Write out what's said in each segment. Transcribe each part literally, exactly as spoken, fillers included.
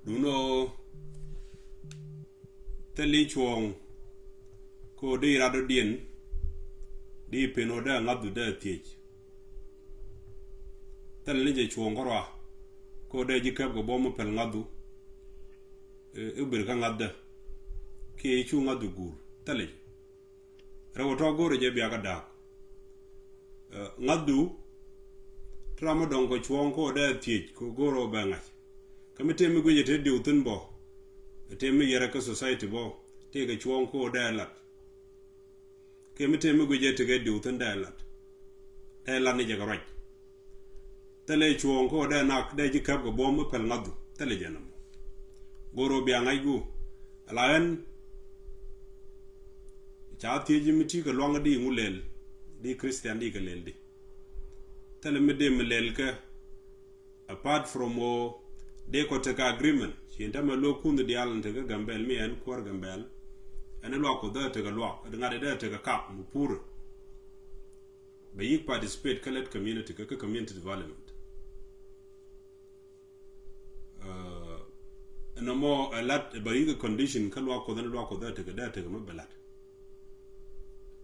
Duŋni ɣöö thil i̱ cuɔ̱ɔ̱ŋ kä ɣöö dee i̱ rat dɔ̱diɛn, dee i̱ pen ɣöö dee ŋa̱thdu dee thiec. Thilɛ ni jɛ cuɔ̱ɔ̱ŋ kärɔa kä ɣöö dee ji̱ käp kɛ buɔ̱m mi päl ŋa̱thdu, i̱ bir kä ŋa̱thdä kiɛ i̱ cu ŋa̱thdu guur. Thilɛ jɛ. Rɛw ɛ tɔ̱ go̱o̱rɛ jɛ bia kä da̱a̱k. Ŋa̱thdu ti ram mi dɔ̱ŋ kɛ cuɔ̱ɔ̱ŋ kä ɣöö dee thiec kɛ go̱o̱rɛ ɣöö bɛ ŋa̱c. Kä mi tëë mi guic ɛ tëë diw thi̱n bä, ɛ tëë mi yɛrɛ kä society bä, tëë kɛ cuɔ̱ɔ̱ŋ kä ɣöö dee lat. Kiɛ mi tëë mi guic ɛ tëë kɛ diw thi̱n dee lat. Dee lat ni jɛ kɛ ruac. Thilɛ cuɔ̱ɔ̱ŋ kä ɣöö dee nak dee ji̱ käp kɛ buɔ̱m mi päl ŋa̱thdu. Thilɛ jɛ nɔmɔ. Go̱o̱rɛ ɣöö bia ŋa̱c gu. Ala ɣän ca thiec mi ti kɛ luaŋ di ŋu lɛl di Christian di kɛ lɛl di. Thilɛ mi dee mi lɛl kɛ apart from ɣöö dee kɔ tekɛ agreement. Ci ɛn täämɛ luäk kun diaal ɛn tekɛ Gambɛl mi ɛn kuäär Gambɛl. Ɛn luak Kuɔth dee tekɛ luak ŋa̱t dee tekɛ kap mi pur. Bɛ yi̱k participate kä lät community kä, kä community development. Ɛn nɔmɔ ɛ lat bɛ yi̱k condition kä luak Kuɔth ɛn luak Kuɔth dee tekɛ dee tekɛ mi bɛ lat.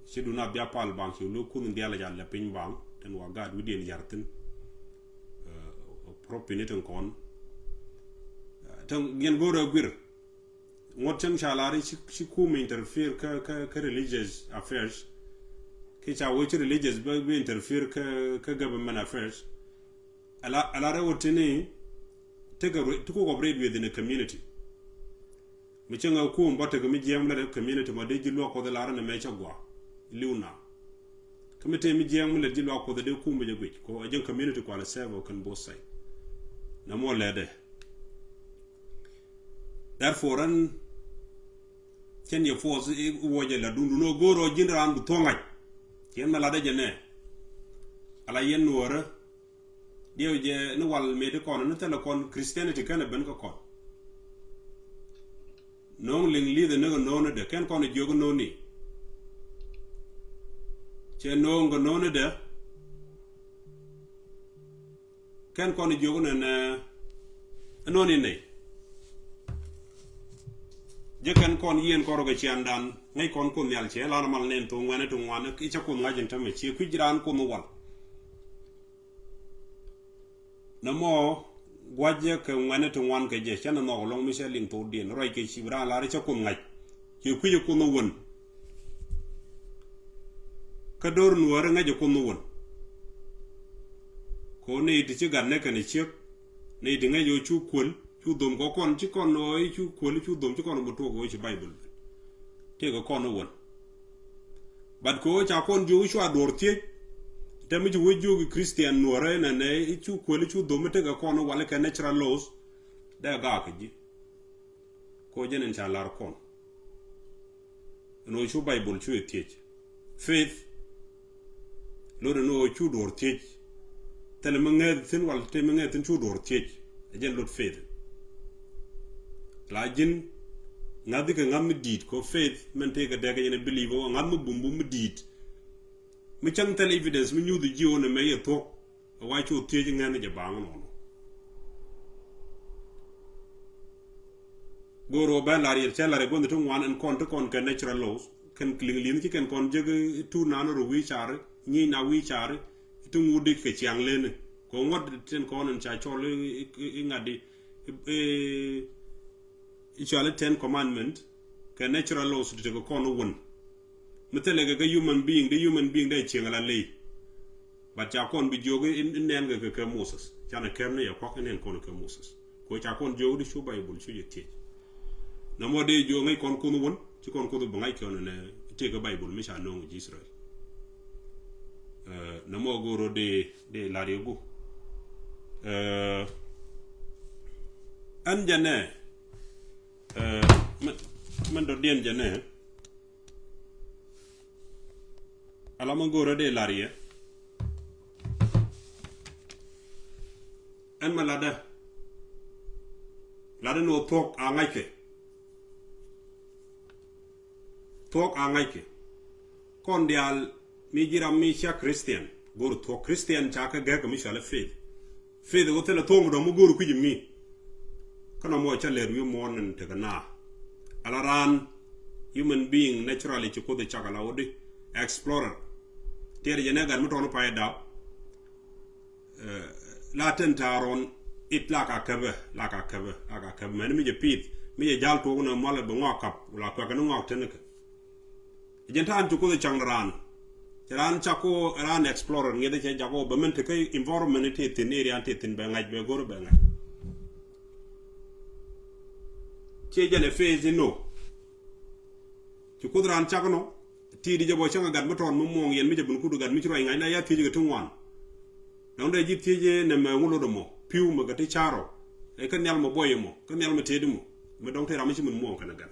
Ci dun a bia pal baŋ ci luäk kun diaal a jal lɛ piny baŋ tin wa gaat wi̱diɛn yar thi̱n. Propinit in kɔn tin giɛn go̱o̱rɛ guir. Ŋuɔ̱t cäŋ ca lar i̱ ci, ci kum interfere kä, kä, kä religious affairs. Ki ca wee ci religious bä, bä interfere kä, kä government affairs. Ala, ala rɛw tini tekɛ ti kuk operate within a community. Mi cäŋ a kum bä tekɛ mi jiɛɛŋ mi la dee community ma dee ji̱ luak Kuɔth lar ni mɛ cä gua liw na. Kä mi tëë mi jiɛɛŋ mi lät ji̱ luak Kuɔth dee kum bä jɛ guic ko a jɛn community kualɛ serve kɛn both side. Na mɔ lɛ dee. Therefore ɛn cɛn yɛ force i̱ wuɔcɛ la dundun ɔ go̱o̱r ɔ ji̱n raan bi thuɔ̱ŋ ŋa̱c. Ciɛn mɛ latdä jɛ nɛ ala yɛn nuɔ̱ɔ̱rä. Diɛw jɛ ni wal mëë ti kɔn ni thilɛ kɔn Christianity kɛn ɛ ben kä kɔn. No̱o̱ŋ liŋ li̱th ɛ ni kɛ no̱o̱ŋ ni dee kɛn kɔn ɛ jiök no̱o̱ŋni. Cɛ no̱o̱ŋ kɛ no̱o̱ŋ ni dee. Kɛn kɔn jiök nɛnɛ ɛnɔni nɛy. Jɛ kɛn kɔn yieen kɔn rɔ kɛ ciandan ŋäc kɔn Kuoth Nhial cɛ lan mal nɛn thok ŋuɛnɛ ti ŋuan i̱ cä Kuoth ŋa̱c in tämɛ ciɛ kui̱c raan Kuoth wal. Nɛ mɔ gua̱c jɛ kɛ ŋuɛnɛ ti ŋuan kɛ jɛ cä nɛ nhɔk ɛlɔ̱ŋ mi cä liŋ thokdiɛn ruac kɛ ci bi raan lar i̱ cä Kuoth ŋa̱c. Ciɛ kui̱c ɛ Kuoth wän. Kä do̱r nuäärä ŋäcɛ Kuoth ni wän. Kɛ ɣöö nɛy ti ci gat nɛ kɛnɛ ciek nɛy ti ŋäc ɣöö cu kuäl cu dhom kɛ kɔn ci kɔn ɣöö i̱ cu kuäl cu dhom ci kɔn bi tuɔk ɣöö ci Baibol ben. Tëëkɛ kɔn ni wän. But kɛ ɣöö ca kɔn jiök i̱ cua duɔ̱ɔ̱r thiec. Tɛm mi ci wee jiök i̱ Christian nuäärä inɛnɛ i̱ cu kuäl i̱ cu dhom i̱ tëëkɛ kɔn ni wal i̱ kɛ natural laws. Dee gaak kɛ ji̱. Kɛ ɣöö jɛn in ca lar kɔn ɛn ɣöö cu Baibol cu ɛ thiec. Faith lot ɛn ɣöö cu duɔ̱ɔ̱r thiec. Thilɛ mi ŋäth thi̱n wal te mi ŋäth thi̱n cu duɔ̱ɔ̱r thiec. Ɛ jɛn lot faith. La ji̱n ŋa̱th kɛ ŋa̱th mi di̱i̱t kɛ faith mɛn tëëkɛ dɛk kɛ jɛn ɛ believe ɣöö ŋa̱th mi bumbum mi di̱i̱t. Mi cäŋ thil evidence mi nyuth ji̱ ɣöö nɛ mɛ yɛ thuɔ̱k. Ɛ wa cu thiec ŋɛn jɛ baŋ nɔnɔ. Go̱o̱r ɣöö bɛn lar yɛl cɛ lar ɛ guänh ti ŋuan ɛn kɔn ti kɔn kɛ natural laws kɛn liŋ li̱n ci kɛn kɔn jek tu nan rɔ wi̱i̱ car nyic na wi̱i̱ car ti ŋut dik kɛ ciaŋ leni kɛ ŋuɔ̱t tin kɔn ɛn ca cɔl i̱ ŋa̱t di i̱ cɔal i̱ ten commandment kɛ natural laws ti tekɛ kɔn i̱ wän. Mi thilɛ kɛ kɛ human being di human being dee cieŋ ala ley. But ca kɔn bi jiök in nɛn kɛ kɛ Moses canɛ kɛm ni yɛ kuak in nɛn kɔn kɛ Moses. Kɛ ca kɔn jiök di cu Baibul cu jɛ thiec. Nɛ mɔ dee jiök ŋäc kɔn Kuoth wän ci kɔn Kuoth bi ŋa̱c kɛn nɛ tiek kɛ Baibul mi ca no̱o̱ŋ ji̱ Israel. Nɛ mɔ go̱o̱r dee dee lar yɛ gu. Ɛn jɛ nɛ mɛn dɔ̱diɛn jɛ nɛ. Ala mi go̱o̱rä dee lar yɛ. Ɛn mɛ latdä. Latdä ni ɣöö thuɔ̱k a ŋa̱ckɛ. Thuɔ̱k a ŋa̱ckɛ. Kɔn diaal mi ji̱ ram mi cia Christian go̱o̱r thuɔ̱k Christian ca kɛ gɛ̈k mi cɔalɛ faith. Faith ɣöö thilɛ thuɔ̱k mi dɔ̱ŋ mi go̱o̱r kui̱c mi. Kɛn ɔmɔ cä lɛr wi̱i̱ muɔ̱ɔ̱n in tekɛ naa. Ala raan human being naturally ci Kuoth cak ala wä di explorer. Tiɛɛr jɛ nɛ gat mi tɔn pay dap. Eh, la ten ta̱a̱r ɣɔn it la ka käbɛ, la ka käbɛ, la ka käbɛ. Mɛn mi jɛ piith, mi jɛ jal tuɔk ni mualɛ bi ŋɔak kap, la kuɛk ni ŋɔak tenikɛ. Jɛn ta̱a̱n ci Kuoth cak ni raan. Ci raan cak ko raan explorer ŋi̱eth cɛ jak ko bɛ mɛn te kä environment ti thin, area ti thin bɛ ŋa̱c, bɛ go̱r bɛ ŋa̱c. Ciɛ jɛn ɛ phase inɔ. Ci Kuoth raan cak nɔ, ti di jɛ bɔ cäŋ a gat mi tɔɔn mi muɔ̱ɔ̱ŋ yɛn mi jɛ bin kut gat mi ci ruac ŋa̱c la ya thiec kɛ ti ŋuan. Dɔ̱ŋ dee ji̱ thiec nɛ mɛ ŋu lot ɛmɔ, pi̱w mɛ kɛ ti carɔ. Ɛ kä nhial mɛ buɔy ɛmɔ, kä nhial mɛ tëëd ɛmɔ. Mɛ dɔ̱ŋ tëë ram mi ci min muɔ̱ɔ̱ŋ kɛn ɛ gat.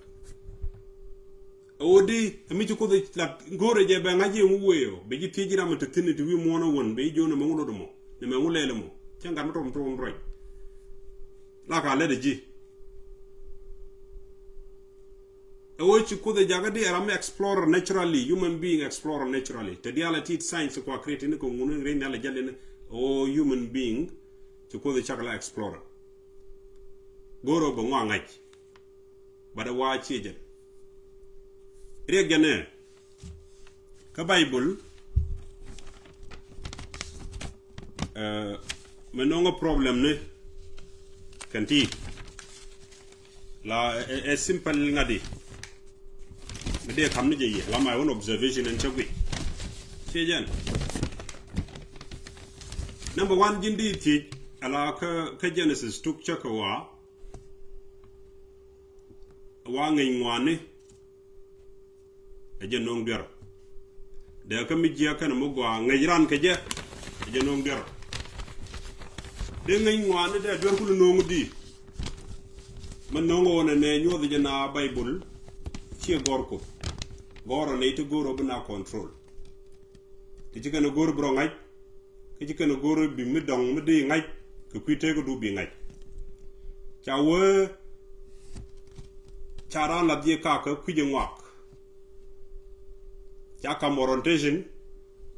Ɛ wä di, ɛ mi ci Kuoth la go̱o̱rɛ jɛ bɛ ŋa̱c yɛ ŋu wee ɔ, bɛ ji̱ thiec ji̱ ram mi te thi̱n ti wi̱i̱ muɔ̱ɔ̱n ɛ wän, bɛ ji̱ jiɔn ɛ mɛ ŋu lot ɛmɔ, nɛ mɛ ŋu lɛl ɛmɔ. Cäŋ gat mi tɔɔn mi tɔɔn ruac. La ka lɛt ɛ ji̱. Ɛ wee ci Kuoth ɛ jakä di ɛ ram explorer naturally, human being explorer naturally. Te diaal ɛ tit science kua create ni kɛ ŋun ri nhial ɛ jal ni ɛ wee human being ci Kuoth ɛ cak la explorer. Go̱o̱r ɔ bɛ ŋɔak ŋa̱c. But ɛ waa ciɛ jɛn. Riɛk jɛn ɛ. Kä Bible, eh, mɛ no̱ŋä problem ni kɛn ti la ɛ, ɛ, ɛ simple ŋa̱di. Mi dee kam ni jɛ yɛ la my own observation ɛn cä gui. Ciɛ jɛn. Number one, ji̱n di thiec ala kä, kä Genesis tuk cä kɛ waa. Waa ŋeny ŋuani. Ɛ jɛ no̱o̱ŋ duer. Dee kä mi jiɛk kɛn mi gɔaa ŋäc ran kɛ jɛ. Ɛ jɛ no̱o̱ŋ duer. Dee ŋäc ŋuani dee duer kul no̱o̱ŋ di. Mɛ no̱o̱ŋ ɣöö nɛ nɛ nyuɔth jɛ na Baibul. Ciɛ gɔr Kuoth. Gɔr ɔ nɛy ti go̱o̱r ɔ bi na control. Ti ci kɛn a go̱o̱r bi rɔ ŋa̱c, kä ci kɛn a go̱o̱r bi mi dɔ̱ŋ mi di ŋa̱c, kɛ kui̱ tëëk du bi ŋa̱c. Ca wee, ca raan lath jiɛ kakä kui̱c ɛ ŋɔak. Ca kam orientation,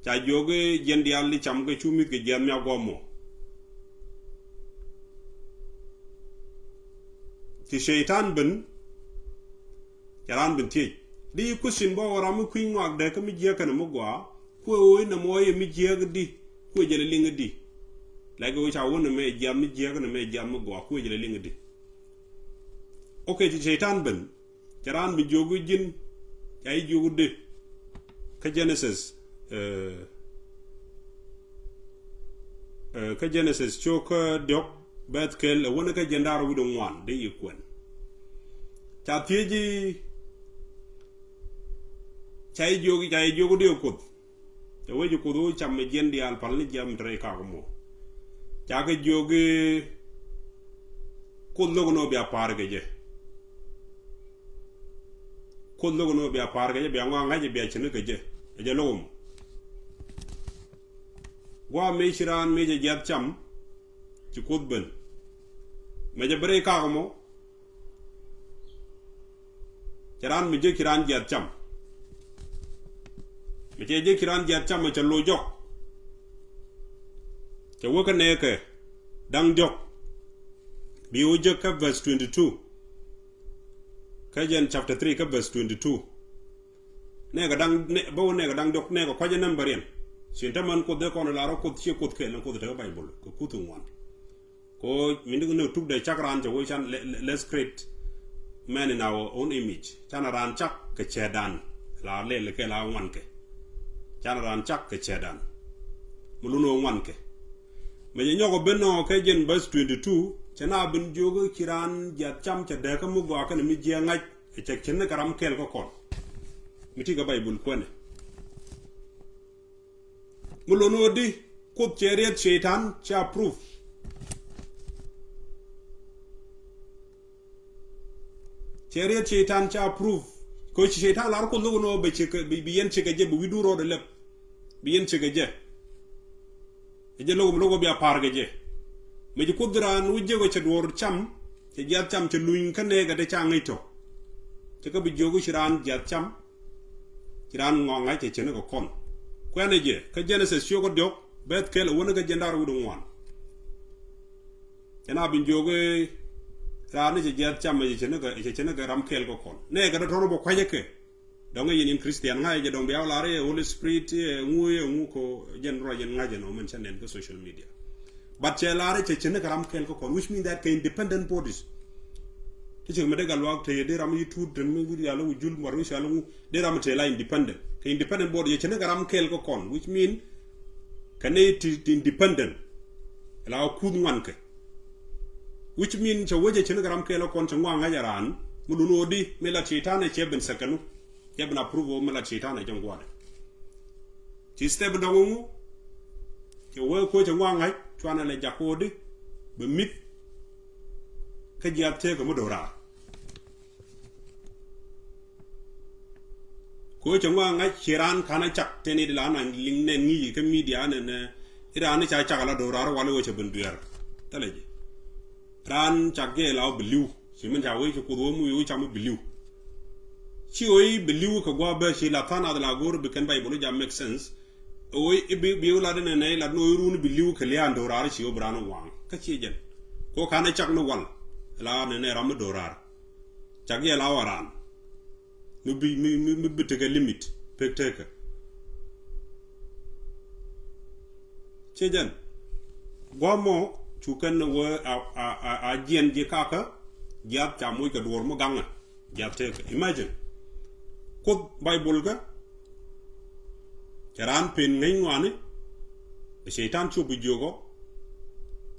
ca jiök i̱ jiɛn diaal i̱ cam kɛ cu mi̱th kɛ jiath mi a guɔ̱m mɔ. Ti ceitan ben, Ca raan ben thiec. Di question bä wä ram mi kui̱ny ŋɔak dee kä mi jiääk kɛnɛ mi gɔaa. Kuɛ ɣöö inɛ mɔ yɛ mi jiääk di. Kuɛ jɛ lɛ liŋ di. Like ɣöö ca wä nɛ mɛ jiath mi jiääk nɛ mɛ jiath mi gɔaa. Kuɛ jɛ lɛ liŋ di. Ok, ci ceitan ben. Ca raan ben jiök i̱ ji̱n. Ca i̱ jiök di. Kä Genesis. Eh, eh, kä Genesis cok kä diɔk bɛth kel ɛ wä ni kä jiɛn da̱r wi̱cdɛ ŋuan di yi kuɛn. Ca thiec i̱, ca i̱ jiök, ca i̱ jiök di ɛ Kuoth. Ca wee ji̱ Kuoth wä cam mi jiɛn diaal pal ni jiam mi te rɛy kak mɔ. Ca kɛ jiök i̱ Kuoth lo̱k ni wä bia pa̱a̱r kɛ jɛ. Kuoth lo̱k ni wä bia pa̱a̱r kɛ jɛ, bia ŋɔak ŋa̱c jɛ, bia cini kɛ jɛ. Ɛ jɛ lo̱k mɔ. Gua̱a̱ mëë ci raan mëë cɛ jiath cam, ci Kuoth ben. Mëë cɛ bi rɛy kak mɔ. Cɛ raan mi jek ci raan jiath cam. Mëë cɛ jek ci raan jiath cam, cɛ lo̱c jɔk. Cɛ wä kä nɛɛkɛ da̱ŋ diɔk. Bi wä jek kä verse twenty two. Kä jɛn chapter three kä verse twenty two. Nɛɛkɛ da̱ŋ, nɛ, bä wä nɛɛkɛ da̱ŋ diɔk, nɛɛkɛ kɔc ɛ nɛmba riɛn. Cin te man Kuoth dee kɔn ɛ lar ɔ Kuoth ciɛ Kuoth kɛɛl ni Kuoth te kä Baibol kɛ kuth in ŋuan. Ko mi ni, ni tuk dee cak raan cɛ wee can le, le, let's create man in our own image. Canɛ raan cak kɛ cɛɛdan. La lɛl kɛ la ŋuan kɛ. Canɛ raan cak kɛ cɛɛdan. Mi lun wä ŋuan kɛ. Mɛ jɛ nyɔk ɔ ben nɔ kɛ jɛn verse twenty two, cɛ na ben jiök ci raan jiath cam cɛ dee kä mi gɔaa kɛnɛ mi jiɛ ŋa̱c, cɛ cin ni kɛ ram kɛɛl kä kɔn. Mi ti kɛ Baibol kuɛnɛ. Mi lon wä di, Kuoth cɛ riɛth ceitan cɛ approve. Cɛ riɛth ceitan cɛ approve. Kɛ ci ceitan lar Kuoth lo̱k ni wä bɛ cikɛ, bi, bi yɛn cikɛ jɛ, bi wi̱du rɔɔdɛ lɛp. Bi yɛn cikɛ jɛ. Ɛ jɛ lo̱k mi lo̱k wä bia pa̱a̱r kɛ jɛ. Mɛ ci Kuoth raan wä jiäk ɔ cɛ duɔ̱ɔ̱r cam, cɛ jiath cam, cɛ luny kä nɛɛkɛ te ca ŋäc tɔ. Cɛ kä bi jiök ci raan jiath cam. Ci raan ŋɔak ŋa̱c cɛ cin kɛ kɔn. Kuɛnɛ jɛ kä Genesis ciök kä diɔk bɛth kɛl ɛ wä ni kä jiɛn da̱r wi̱cdɛ ŋuan. Cɛ na bi jiök i̱ Raan ni cɛ jiath cam cɛ cɛ ni kɛ, cɛ cɛ ni kɛ ram kɛɛl kɛ kɔn. Nɛ kɛ dɔ̱tɔ̱r bä kuacä kɛ. Dɔ̱ŋ yɛn in Christian ŋa̱c jɛ dɔ̱ŋ bia wä lar i̱ Holy Spirit i̱ ŋu i̱ ŋu ko jɛn ruac yɛn ŋa̱c jɛ nɔ mɛn cä nɛn kä social media. But cɛ lar i̱ cɛ cɛ ni kɛ ram kɛɛl kɛ kɔn, which mean that kɛ independent bodies. Ti cɛ mɛ dee gal wak te dee ram i̱ tuut te mi wi̱i̱ yal i̱ wi̱i̱ jul muar wi̱i̱ yal i̱ ŋu dee ram te la independent. Kɛ independent body cɛ cɛ ni kɛ ram kɛɛl kɛ kɔn, which mean kɛ ni ti, ti independent. La kuth ŋuan kɛ. Which mean cɛ wecɛ cɛ ni kɛ ram kɛɛl kɔn cɛ ŋuan ŋa̱c a raan mi lun odi mi la cɛytan ɛ cɛ ben second. Cɛ ben approve mi la cɛytan ɛ jɛ ŋuan. Ci step dɔŋ ŋu cɛ wee kuɔ cɛ ŋuan ŋa̱c cuanɛ lɛ jak odi bɛ mit. Kä jiath tëëk mi do̱raar. Kɛ ɣöö cɛ ŋɔak ŋa̱c ci raan ka̱n a cak tëë ni di la na liŋ nɛn ŋi̱i̱c kä media nɛn i̱ raan ni ca cak ala do̱raar wal i̱ ɣöö cɛ ben dueer. Thilɛ jɛ. Raan cak jɛ la wä biliw ci min ca wee ci kuoth wä mu i̱ wä cam wä biliw. Ci ɣöö i̱ biliw kɛ gua̱a̱ bɛ ci la tha̱a̱n ath la go̱o̱r bi kɛn Baibol i̱ ja make sense. Ɣöö i̱ bi bi wä lat inɛn i̱ lat ni ɣöö i̱ run i̱ biliw kɛ lia̱a̱n do̱raar ci ɣöö bi raan i̱ waŋ kä ci jɛn. Kɛ ɣöö ka̱n a cak ni wal la nɛn i̱ ram mi do̱raar. Cak yɛ la waran mi bi mi mi mi bi tekɛ limit pek tekɛ. Cɛ jɛn guamɔ cu kɛn wee a a a a jiɛn ji̱ kakä jiath ca moc kɛ duɔr mi gaŋɛ jiath tekɛ. Imagine kuoth Baibol kä cɛ raan pen ŋäc ŋuani. Ɛ cɛytan cu bi jiökɔ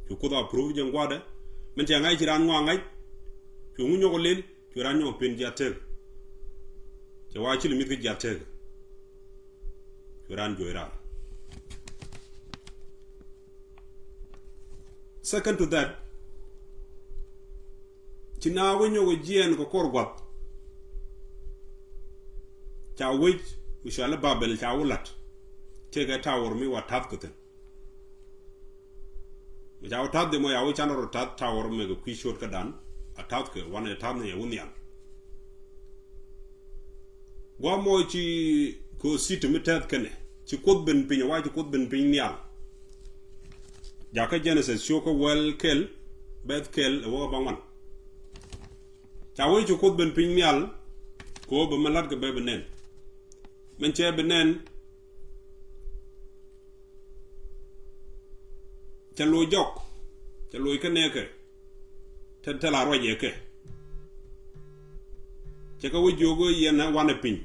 cu kuoth a proof jɛn gua̱dɛ. Min cɛ ŋa̱c ci raan ŋuan ŋa̱c cu ŋu nyɔk lel. Cu raan nyɔk pen jiath tek. Cɛ wa ci lɛ mi̱th kä jiath tek. Cu raan juɔc raar. Second to that, ci na wä nyɔk jiɛɛn kɛ kɔr guath. Ca wec mi cɔal i̱ Babel ca wä la̱t. Tëëkɛ tower mi wa ta̱th kɛ thi̱n. Mi ca wä ta̱th dhimɔ ya wä can rɔ ta̱th tower mɛ kɛ kui̱ ciöt kädan. A ta̱th kɛ wanɛ ta̱th ni yɛ wä nhial. Guamɔ ci kɛ city mi tɛth kɛnɛ ci kuoth ben piny a wa ci kuoth ben piny nhial. Jakä Genesis cio̱kä wäl kɛl bɛth kɛl ɛ wäkä ba ŋuan. Ca wee ci kuoth ben piny nhial. Kɛ ɣöö bɛ mɛ la̱t kɛ bɛ bi nɛn. Mɛn cɛ bi nɛn. Cɛ loc jɔk cɛ loc kä nɛɛkɛ. Te te la ruacɛ kɛ. Cɛ kɛ wä jiök yɛn wanɛ piny.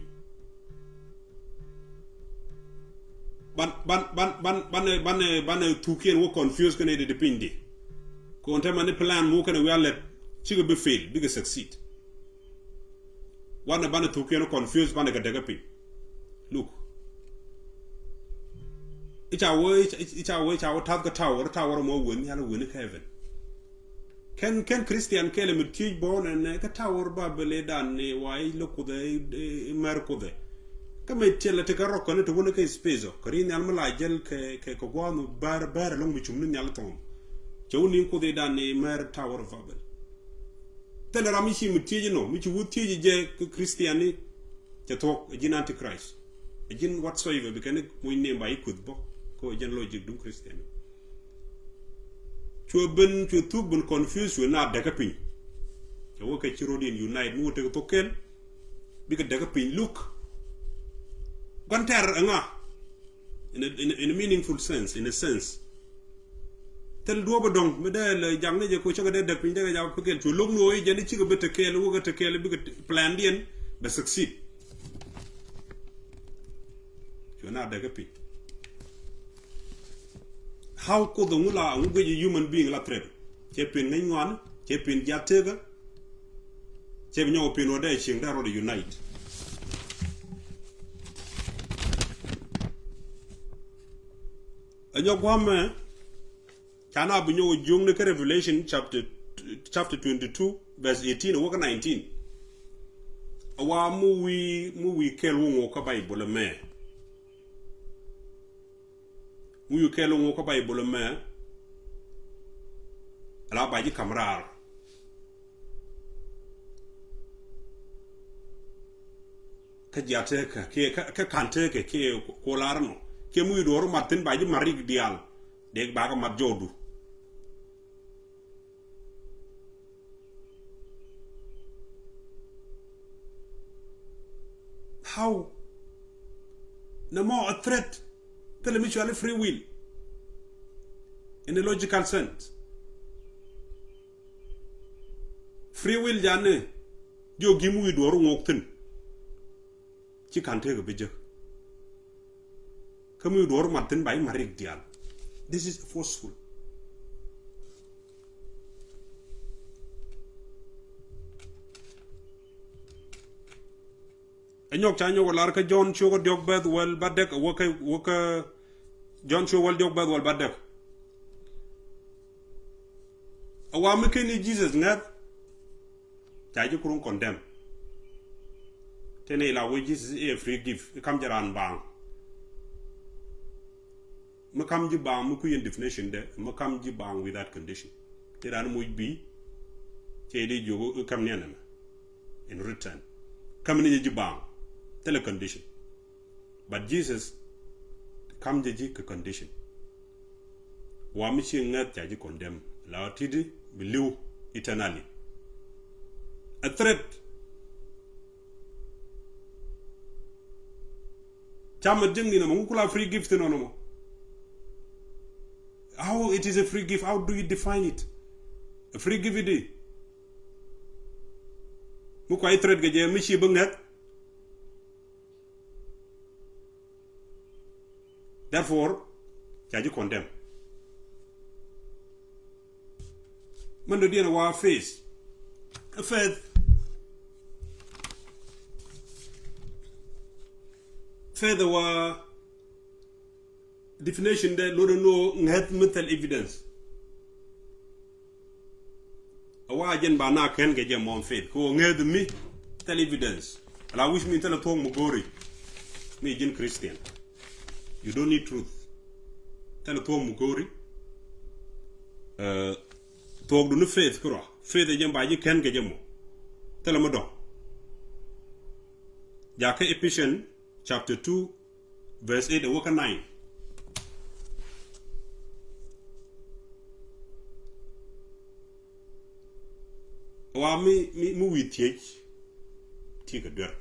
Ban ban ban ban banɛ banɛ banɛ thukiɛn wä confuse kɛnɛ di di piny di. Kɔn te mani plan mu kɛnɛ wialɛ cikɛ bi fail bikɛ succeed. Wanɛ banɛ thukiɛn wä confuse banɛ kɛ däkä piny. Look. Ica wä ica wä ica wä tath kä tower tower mɔ wen yal wen kä heaven. Kɛn kɛn Christian kɛlɛ mi thiec bɔ nɛ nɛ kä tower Babel idan ni wa ilɛ kuthɛ imɛr kuthɛ. Kä mɛ tiɛlɛ ti kä rɔk kɛn ti wun kä space ɔ kɛ ri nhial mi la jɛl kɛ kɛ kɛ gua̱a̱n bɛr bɛr lɔŋ mi cum ni nhial thɔm. Cɛ wun ni kuthɛ idan ni imɛr tower Babel. Thilɛ ram mi ci mi thiec inɔ mi ci wut thiec ijɛ kä Christian ni. Cɛ thuɔ̱k ɛ ji̱n antichrist. Ɛ ji̱n whatsoever bi kɛn moc name ba i̱ kueth bä. Kä ɛ jɛn logic duŋ Christian. Cuɛ ben cuɛ thuk ben confuse cuɛ na däkä piny. Cɛ wä kɛ ci road in unite mi wä tek thok kel. Bikɛ däkä piny look. Guan tɛr ɛŋa. In a, in a, in a meaningful sense, in a sense. Thil duɔ̱ɔ̱p ɛ dɔ̱ŋ mi dee lɛ jak ni jɛ ko cäkɛ dee däk piny dee kɛ jak pikɛl cu lo̱k ni ɣöö i̱ jɛn i̱ cikɛ bi tekɛɛl wä kɛ tekɛɛl bikɛ plan diɛn bɛ succeed. Cuɛ na däk kä piny. How kuoth ɛŋu la ɛŋu guic human being la threat. Cɛ pen ŋäc ŋuan cɛ pen jiath tekä. Cɛ bi nyɔk pen wä dee cieŋ dee rɔɔdɛ unite. Ɛ nyɔk gua̱a̱mɛ. Ca na bi nyɔk jiökni kä Revelation chapter, chapter twenty two verse eighteen wä kä nineteen. A wa mi wi̱i̱ mi wi̱i̱ kɛl wä ŋok kä Baibol ɛmɛ. Mi wi̱i̱ kɛl wä ŋok kä Baibol ɛmɛ. Ala ba ji̱ kam raar. Kä jiath tekä kiɛ kä ka̱n tekä kiɛ kuɔlar nɔ kiɛ mi wi̱i̱ duɔ̱ɔ̱r mat thi̱n ba ji̱ mat rik diaal. Dek bakɛ mat jɔɔdu. How? Nɛ mɔ a threat. Thilɛ mi cuali free will. In a logical sense. Free will jani. Jiɔ gim wi̱i̱ duɔ̱ɔ̱r ŋok thi̱n. Ci ka̱n tëëk bi jek. Kä mi duɔ̱ɔ̱r mat thi̱n ba i̱ marik diaal. This is forceful. Ɛ nyɔk ca nyɔk ɛ lar kä Jɔ̱ɔ̱n ciökä diɔ̱k bɛth wäl bädäk ɛ wäkä wäkä Jɔ̱ɔ̱n ciökä wäl diɔ̱k bɛth wäl bädäk. Ɛ wa mi ken i̱ Jesus ŋäth. Ca ji̱ kuruŋ condemn. Tëë nɛ ila wee Jesus i̱ ɛ free gift i̱ kam jɛ raan baaŋ. Mi kam ji̱ baaŋ mi kui̱ in definition dɛ mi kam ji̱ baaŋ without condition. Tëë raan moc bi cɛ di jiök i̱ kam ni ɛnɛmɛ. In return kam ni jɛ ji̱ baaŋ thilɛ condition. But Jesus kam jɛ ji̱ kɛ condition. Wa mi ci ŋäth ca ji̱ condemn la ti̱ti̱ bi li̱w eternally. A threat. Ca mɛ ji̱ŋ ni nɔmɔ ŋu kula free gift nɔnɔ mɔ. How it is a free gift? How do you define it? A free gift it is. Mi kua i̱ threat kɛ jɛ mi ci bi ŋäth. Therefore ca ji̱ condemn. Mɛn dɔ̱diɛn wa faith. Faith. Faith wa definition dɛ lotdɛ ni ŋäth mi thil evidence. A wa jɛn ba na kɛn kɛ jɛ mɔm faith kɛ wä ŋäth mi thil evidence. Ala wi̱c mi thil a thuɔ̱k mi go̱ri mi ji̱n Christian. You don't need truth. Thil a thuɔ̱k mi go̱ri. Thuɔ̱k du ni faith kɛ rɔ faith a jɛn ba ji̱ kɛn kɛ jɛ mɔ. Thil a mi dɔ̱ŋ. Jakä Ephesians chapter two verse eight a wä kä nine. Wa mi mi mi wi̱i̱ thiec ti kɛ duer.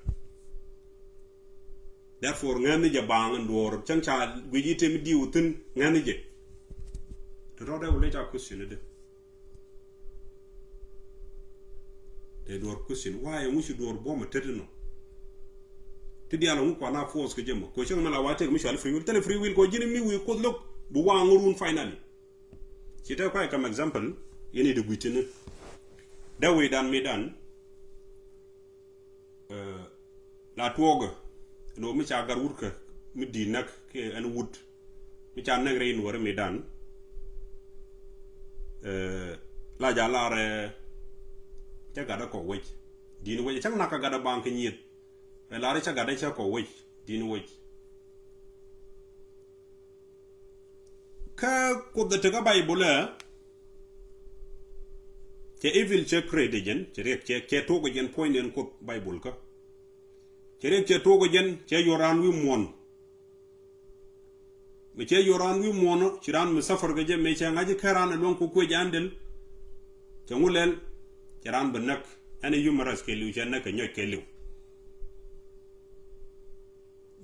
Therefore ŋäni jɛ baaŋ in duɔɔr cäŋ ca guic i̱ te mi diw thi̱n ŋäni jɛ. Ti rɔɔdɛ wulɛ ca question idɛ. Te duɔr question why ŋu ci duɔr buɔm a tet inɔ. Ti dial ŋu kuan a force kɛ jɛ mɔ kɛ cäŋ mɛ la wa tek mi cual free will thilɛ free will kɛ ji̱n mi wi̱i̱ Kuoth lo̱k bi waŋ run finally. Ci te kuay kam example yɛn i̱ di gui̱tini. Dee wi̱i̱ dan mi dan. La tuɔɔkɛ ɛn ɣöö mi ca gat wut kä mi di̱i̱t näk kiɛ ɛn wut mi ca näk rɛy nuɔ̱ɔ̱ri mi dan. La ja lar cä gatdä kɔ wec di̱i̱n wec cäŋ nak kä gatdä baŋ kä nyieth. Ɛ lar cä gatdä cä kɔ wec di̱i̱n wec. Kä Kuoth ɛ tekä Baibul ɛ cɛ evil cɛ create jɛn cɛ riɛk cɛ cɛ tuɔk jɛn puɔ̱ny den Kuoth Baibul kä. Cɛ riɛk cɛ tuɔk jɛn cɛ yuɔr raan wi̱i̱ muɔ̱ɔ̱n. Mi cɛ yuɔr raan wi̱i̱ muɔ̱ɔ̱n ci raan mi suffer kɛ jɛ mi cɛ ŋa̱c kɛ raan ɛ luäŋ ku kuec an del. Cɛ ŋu lɛl cɛ raan bi näk ɛn ɛ human rights kɛ li̱w cɛ näk kɛ nyɔc kɛ li̱w.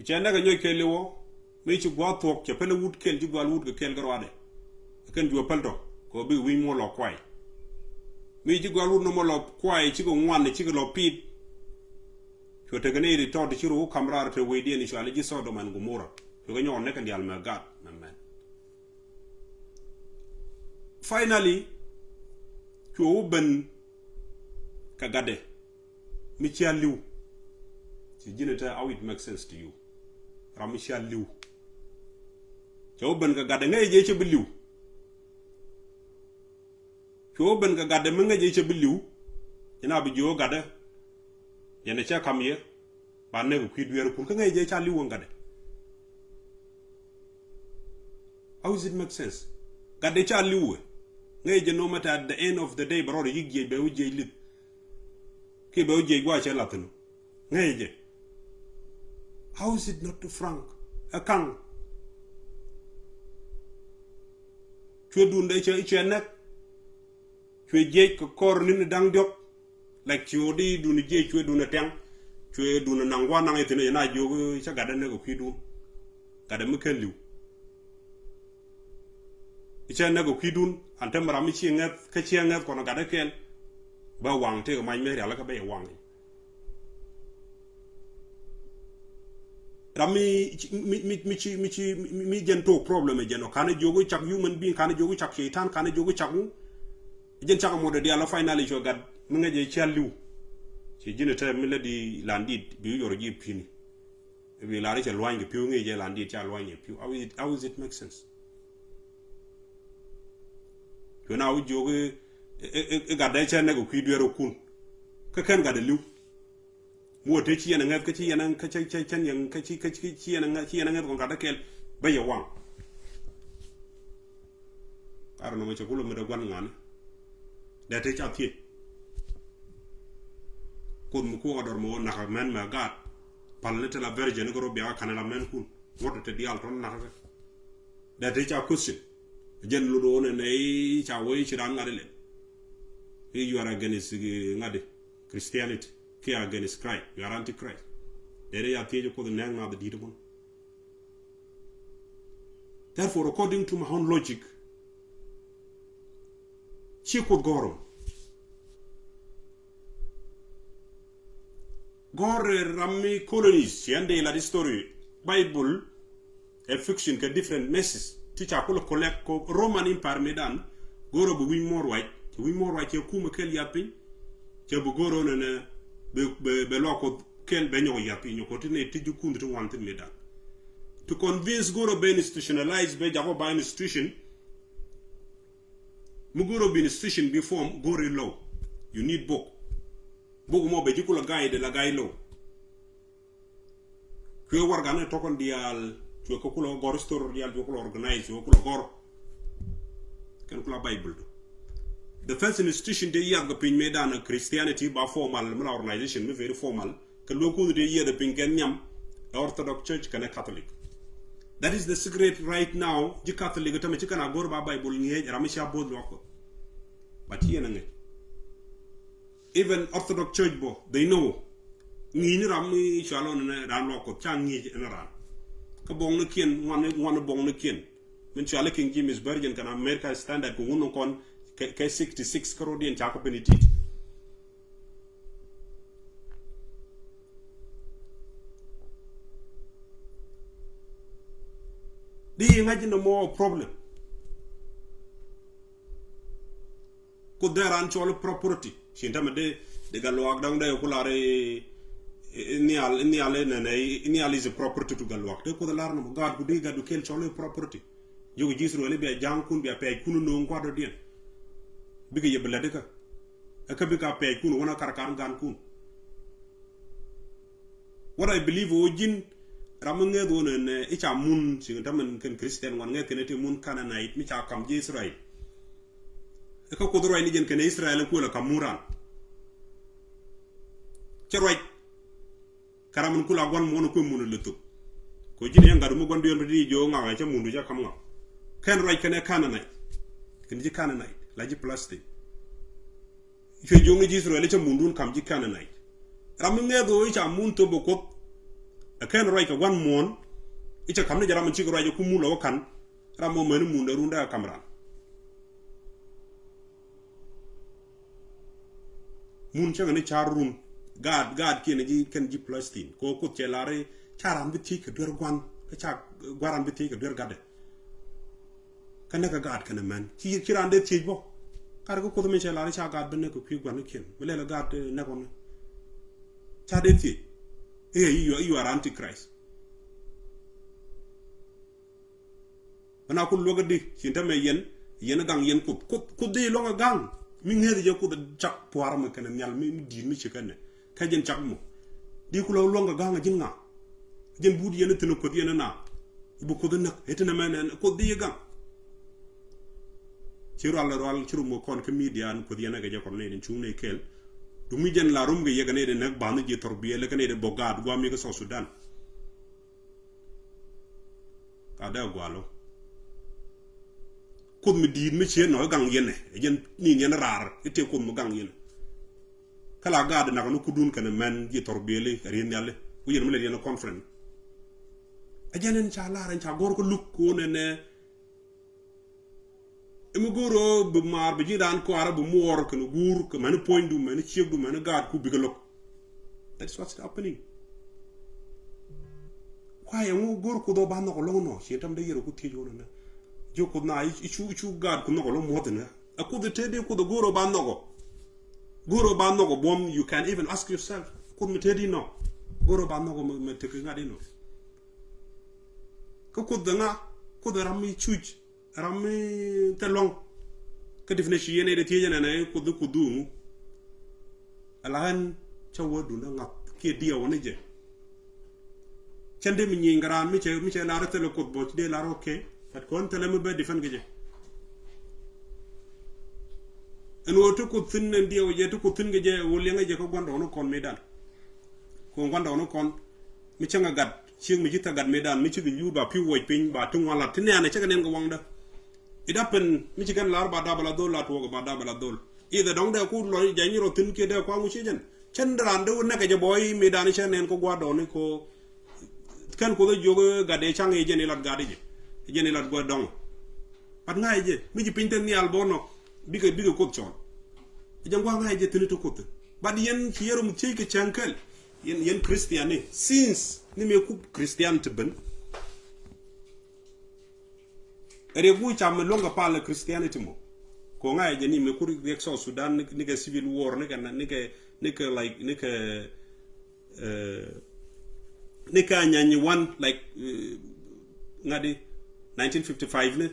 Cɛ nɛkɛ nyɔc kɛɛliwɔ mi ci gua̱a̱th thuɔ̱k cɛ pälɛ wut kɛl ci gua̱a̱l wut kɛ kɛl kɛ ruaadɛ. Kɛn juɔ päl tɔ kɛ ɣöö bikɛ wi̱c muɔ̱ɔ̱n lɔ kuay. Mi ci gua̱a̱l wut nɔmɔ lɔ kuay cikɛ ŋuan cikɛ lɔ pi̱i̱t. Cuɛ tekɛ ni ri tɔt ci ru wä ka̱m raar te wecdiɛn i̱ cuali ji̱ Sodom and Gomorrah. Cuɛ kɛ nyɔk nɛkɛ diaal mɛ gaat mɛ mɛn. Finally cuɛ wä ben kɛ gatdɛ. Mi cia li̱w ci ji̱n ɛ te how it makes sense to you. Ram mi cia li̱w cɛ wä ben kɛ gatdɛ ŋäc jɛ cɛ bi li̱w. Cɛ wä ben kɛ gatdɛ mi ŋäc jɛ cɛ bi li̱w. Ci na bi jiö gatdɛ. Yɛn ɛ cɛ kam yɛ ba nɛk kui̱ dueerkun kä ŋäc jɛ ca li̱w wä gatdɛ. How is it make sense? Gatdɛ ca li̱w wä ŋäc jɛ no matter at the end of the day bɛ rɔɔdɛ yi̱k jiɛc bɛ wä jiɛc li̱th. Kiɛ bɛ wä jiɛc gua̱a̱ cɛ la̱th thi̱n ŋäc jɛ. How is it not too frank? Ɛ kaŋ. Cuɛ duundɛ cɛ cɛ nɛk. Cuɛ jiɛc kɛ kɔr ni̱n da̱ŋ diɔ̱k. Like ci ɣöö di duni jiɛc cuɛ duni tiaŋ. Cuɛ dun naŋ gua̱n naŋ ithin ɛ na jiök cä gatdä näk ɛ kui̱dun. Gatdä mi ken li̱w. Cä näk ɛ kui̱dun an te mi ram mi ci ŋäth kä ci ŋäth kɔn gatdä kɛl. Bä waŋ tëëk mac mi rial kä bä yɛ waŋ. Ram mi mi mi mi ci mi ci mi jɛn tok problem ɛ jɛn ɔ kanɛ jiök cak human being, kanɛ jiök cak shaitan, kanɛ jiök cak wu. Jɛn cak mɔdɛ dial ɔ finally cuɛ gat mi ŋäc jɛ cial li̱w. Ci ji̱n ɛ tɛ mi lɛ di landit bi yuɔr ji̱ pi̱ni. Bi lar cɛ luany kɛ pi̱w ŋi̱i̱c jɛ landit ca luany kɛ pi̱w. How is it, how is it make sense? Cuɛ na wä jiök i̱ gat dee cɛ nɛk kɛ kui̱ dueer ɔ kun. Kä kɛn gat dee li̱w. Mi wä te ci yɛn a ŋäth kä ci yɛn a ŋäth kɔn gat dee kɛl bä yɛ waŋ. Karɛ nɔmɔ cɛ kulɛ mi dee gua̱n ŋa̱ni. Dee te ca thiec. Kuoth mi kuɔk a dɔr mɔ nak a mɛn mɛ gaat. Pal ni te la virgin ni kɛ rɔ bia ka kanɛ la mɛn kun. Ŋuɔt te diaal tɔn nak kɛ. Dee te ca question. Jɛn lot wä nɛ nɛ i̱ ca wä i̱ ci raan ŋa̱t ilɛ. I̱ you are against ŋa̱t i̱ Christianity kiɛ against Christ. You are anti Christ. Dee te ca thiec kuoth nɛɛk nath di̱t bun. Therefore, according to my own logic, ci kuoth gɔ̱r ɔ. Gɔ̱r ram mi colonies ci ɛn dee lat history Bible ɛ fiction kɛ different message ti ca kulɛ collect kɔ Roman Empire mi dan. Gɔ̱r ɔ bi wi̱ny muɔ̱ɔ̱n ruac, ci wi̱ny muɔ̱ɔ̱n ruac cɛ kumɛ kɛl yath piny. Cɛ bi gɔ̱r ɔ nɛnɛ bɛ luak kuoth kɛl bɛ nyɔk yath piny nyɔk kɔ ti ne ti jukun ti ŋuan thin mi dan. To convince gɔ̱r ɔ bɛ institutionalize bɛ jakɔ ba institution. Mi go̱o̱r ɔ bi institution bi form go̱o̱r in low. You need book. Book mɔ bɛ ji̱ kulɛ guide la guide low. Cuɛ warɛgakni tɔkɔn diaal cuɛ kɛ kulɛ gɔr story diaal cuɛ kulɛ organize cuɛ kulɛ gɔr. Kɛn kulɛ Bible do. The first institution dee yath kɛ piny mëë dan Christianity ba formal mi la organization mi very formal. Kɛ luek kuth dee yiɛth ɛ piny kɛ nhiam ɛ Orthodox Church kɛnɛ Catholic. That is the secret right now. Ji̱ Catholic tämɛ ci kɛn a go̱r ba Bible ŋi̱eec ram mi cia bo̱o̱th luak Kuɔth. But yɛn a ŋi̱eec. Even Orthodox Church bɔ they know. Ŋi̱i̱c ni ram mi cua lɔn ni ran luak Kuɔth ca ŋi̱eec ɛn ran. Kä buɔ̱ŋnikiɛn ŋuan ŋuan buɔ̱ŋnikiɛn. Min cɔali King James Version kɛn America Standard kɛ wun kɔn kɛ, kɛ sixty six kä rɔdiɛn ca kɛ ben itit. Di ŋa̱c in the more problem. Kuoth dee ran cɔl property. Cin tämɛ dee dee gat luaak da̱ŋ dee ku lar i̱ nhial i̱ nhial i̱ nɛnɛ i̱ nhial is a property to gat luaak dee Kuoth lar nɔmɔ gaat ku dee gat du kel cɔl i̱ property. Jiök ji̱ Israel i̱ bia ja̱a̱ŋkun bia pɛɛckun i̱ no̱o̱ŋ kua̱r dɔ̱diɛn. Bikɛ yɛ bi lät ikä. Ɛ kä bika pɛɛckun wänä karkar gankun. What I believe ɣöö ji̱n ram mi ŋäth ɣöö nɛnɛ i̱ ca mun ciŋ tämɛn kɛn Christian wan ŋäth kɛn i̱ ti mun Canaanite mi ca kam ji̱ Israel. Kä Kuoth ruac ni jɛn kɛnɛ Israel kuël ɛ ka̱m mun ran. Cɛ ruac kɛ ram in kula gua̱n muɔ̱n kuɛ mun lɛ thop. Kɛ ji̱n yɛn gat mi gua̱n duëën rɔ di jiö ŋakä cɛ mundu cɛ ka̱m ŋakä. Kɛn ruac kɛnɛ Canaanite. Kɛn ji̱ Canaanite la ji̱ Palestine. Cuɛ jiöŋni ji̱ Israel i̱ cɛ mundun ka̱m ji̱ Canaanite. Ram mi ŋɛth ɣöö i̱ ca mun thop ɛ Kuoth. Ɛ kɛn ruac kɛ gua̱n muɔ̱ɔ̱n i̱ cɛ ka̱m ni jɛ ram in cikɛ ruac ɛ ku mun lɔ wä ka̱n. Ram mɔ mɛni mundɛ rundɛ ɛ ka̱m ran. Mun cäŋɛ ni ca̱r run gaat gaat kiɛn ji̱ kɛn ji̱ Palestine kɛ ɣöö Kuoth cɛ lar i̱ ca ran bi thiec kɛ duer gua̱n kä ca gua̱n ran bi thiec kɛ duer gatdɛ. Kä näk kɛ gaat kɛnɛ män ci ci raan dee thiec bä. Kat kä Kuoth min cɛ lar i̱ ca gaat bä näk kɛ kui̱ gua̱nikiɛn mi lɛl ɛ gaat näk ɔni. Ca dee thiec i̱ ɛ i̱ yuaar antichrist. Bä na ku luäk di cin tämɛ yɛn yɛn gaŋ yɛn Kuoth Kuoth Kuoth di luäŋ ɛ gaŋ. Mi ŋeeth jɛ Kuoth cak pua̱a̱r mɛ kɛnɛ nhial mi di̱i̱t mi ci kɛnɛ. Kä jɛn cak mɔ di ku lɔ luäŋ kɛ ga̱ŋ a ji̱n ŋa. Jɛn but yɛn thi̱n Kuoth yɛn na. I̱ bi Kuoth näk i̱ ti nɛmɛ nɛn Kuoth di yɛ ga̱ŋ. Ci rual rual ci rum kɔn kä media ni Kuoth yɛn kɛ jɛ kɔn nɛy den cuŋ nɛy kɛɛl. Dumi jɛn la rum kɛ yɛ kɛ nɛy den näk ba̱n ji̱ thɔr biɛl kɛ nɛy den bok gaat guam yɛ kɛ South Sudan. Ka dee gualo. Kuoth mi di̱i̱t mi ciee nɔ i̱ gaŋ yɛn ɛ jɛn ni yɛn raar i̱ tëë Kuoth mi gaŋ yɛn ɛ. Kä la gaat nak ni kudun kɛnɛ mɛn ji̱ thɔr bieli ɛ ri̱n nhiali. Wi̱i̱ yɛn mi lɛ riɛn conference. Ɛ jɛn in ca lar in ca gɔr kä luk ko nɛnɛ. Ɛ mi go̱o̱r ɔ bi maar bi ji̱ daan kɔaarä bi muɔɔr kɛnɛ guur kɛ mɛn puɔ̱nydu mɛn ciekdu mɛn gaatku bikɛ lo̱k. That is what's happening. Kuayɛ ŋu go̱o̱r Kuoth ɔ ba nhɔk ɔ lo̱ŋ nɔ ci tam dee yɛr ɔ ku thiec wun nɛ. Ji̱ Kuoth na i̱ cu i̱ cu gaatku nhɔk ɔ lo̱ŋ muɔth nɛ. Ɛ Kuoth ɛ te dee Kuoth ɛ go̱o̱r ɔ ba nhɔk ɔ. Go̱o̱r ɔ ba nhɔk ɔ buɔ̱m, you can even ask yourself. Kuoth mi te di nɔ. Go̱o̱r ɔ ba nhɔk ɔ mɛ tekɛ ŋa̱t inɔ. Kä Kuoth ɛ ŋa, Kuoth ɛ ram mi cuc, ram mi thil luaŋ. Kä definition yɛn ɛ dee thiec ɛn ɛn ɛ Kuoth, Kuoth du ŋu. Ala ɣän cä wä dundä ŋa̱th kiɛ diɛw ni jɛ. Cän dee mi nyieny kɛ raan mi cɛ, mi cɛ lar thilɛ Kuoth bä ci dee lar, okay. But kɔn thilɛ mi bɛ defend kɛ jɛ. Ɛn ɣöö ti Kuoth thi̱n ɛn diɛw jɛ, ti Kuoth thi̱n kɛ jɛ, ɣöö liɛŋɛ jɛ kä gua̱ndɔɔŋnikɔn mëëdan. Kɛ ɣöö gua̱ndɔɔŋnikɔn mi cäŋɛ gat, ciek mi ci thɛ gat mëëdan, mi cikɛ nyuur ba pi̱w wuɔc piny, ba ti ŋuan lat, ti nɛɛnɛ cä kɛ nɛn kɛ waŋdä. It happen mi ci kɛn lar ba dap ala dhol, la tuɔɔk ba dap ala dhol. Ithɛ dɔ̱ŋ dee ku lɔ jany rɔ thi̱n kiɛ dee kuaŋ wi̱c jɛn. Cän raan dee wä näkɛ jɛ bɔy mëëdan cä nɛn kɛ gua̱dɔɔŋni kɛ ɣöö kɛn Kuoth ɛ jiök gat dee caŋ i̱ jɛn ilat gat i̱ jɛ. Jɛn ilat gua̱dɔɔŋ. But ŋa̱c jɛ mi ci piny te nhial bä nɔ bikɛ, bikɛ Kuoth cɔl. Jɛ ŋuan ŋa̱c jɛ thi̱n ti Kuoth. But yɛn ci yɛn rom thiec kɛ cäŋ kɛl. Yɛn, yɛn Christian ni since ni mëë ku Christian ti ben. Riɛk wu cam mi luäŋ kɛ pal Christianity mɔ. Kɛ ŋa̱c jɛ ni mëë ku riɛk South Sudan ni, ni kɛ civil war ni kɛ, ni kɛ, ni kɛ like ni kɛ, eh, ni kɛ anyany wan like, eh, ŋa̱di nineteen fifty-five ni.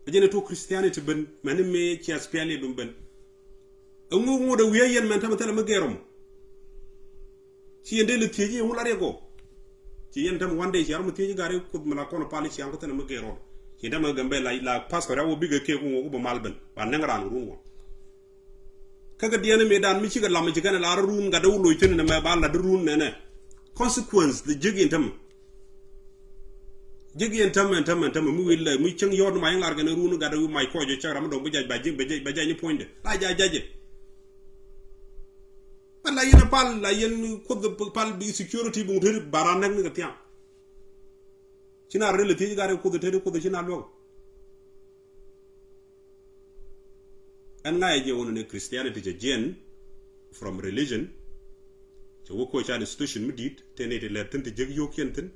Ɛ jɛn ɛ tuɔk Christianity ben mɛni mëë ci SPLA ben ben. Ɛŋu ŋot ɛ wi̱i̱ a yɛn mɛn tämɛ thilɛ mi gɛr ɔmɔ. Ci yɛn dee lɛ thiec i̱ ɛŋu la riɛk ɔ. Ci yɛn tämɛ one day ci a rɔ mi thiec i̱ gari Kuoth mi la kɔn pal i̱ ciaŋ kä thilɛ mi gɛr ɔ. Ci yɛn tämɛ Gambɛl la, la pastor ya wä bikɛ kek ŋuɔk bä mal ben ba nɛŋ raan run wä. Kä kɛ diɛn mëëdan mi cikɛ lam ci kɛn lar run gat dee wä loc thi̱n nɛ mɛ ba lat run nɛnɛ. Consequence the jek yɛn tämɛ. Jek yɛn tämɛ tämɛ tämɛ mi wil lɛ mi cäŋ yɔt ma yɛn lar kɛn run gat dee wi̱i̱ mac kɔc jɛ cäk ram mi dɔ̱ŋ bi jac ba jek, ba jek, ba jac ni puɔ̱nydɛ la jac jac jɛ. Mɛn la yɛn pal, la yɛn Kuoth pal bi security bi ŋut tëri bara nɛk ni kɛ thiaŋ. Ci na rɛl thiec gat Kuoth tëri Kuoth ci na luäk. Ɛn ŋa̱c jɛ wun ni Christianity cɛ jiɛn from religion. Cɛ wä koc ca institution mi di̱i̱t te ni ti lɛt thi̱n ti jek yio̱k yɛn thi̱n.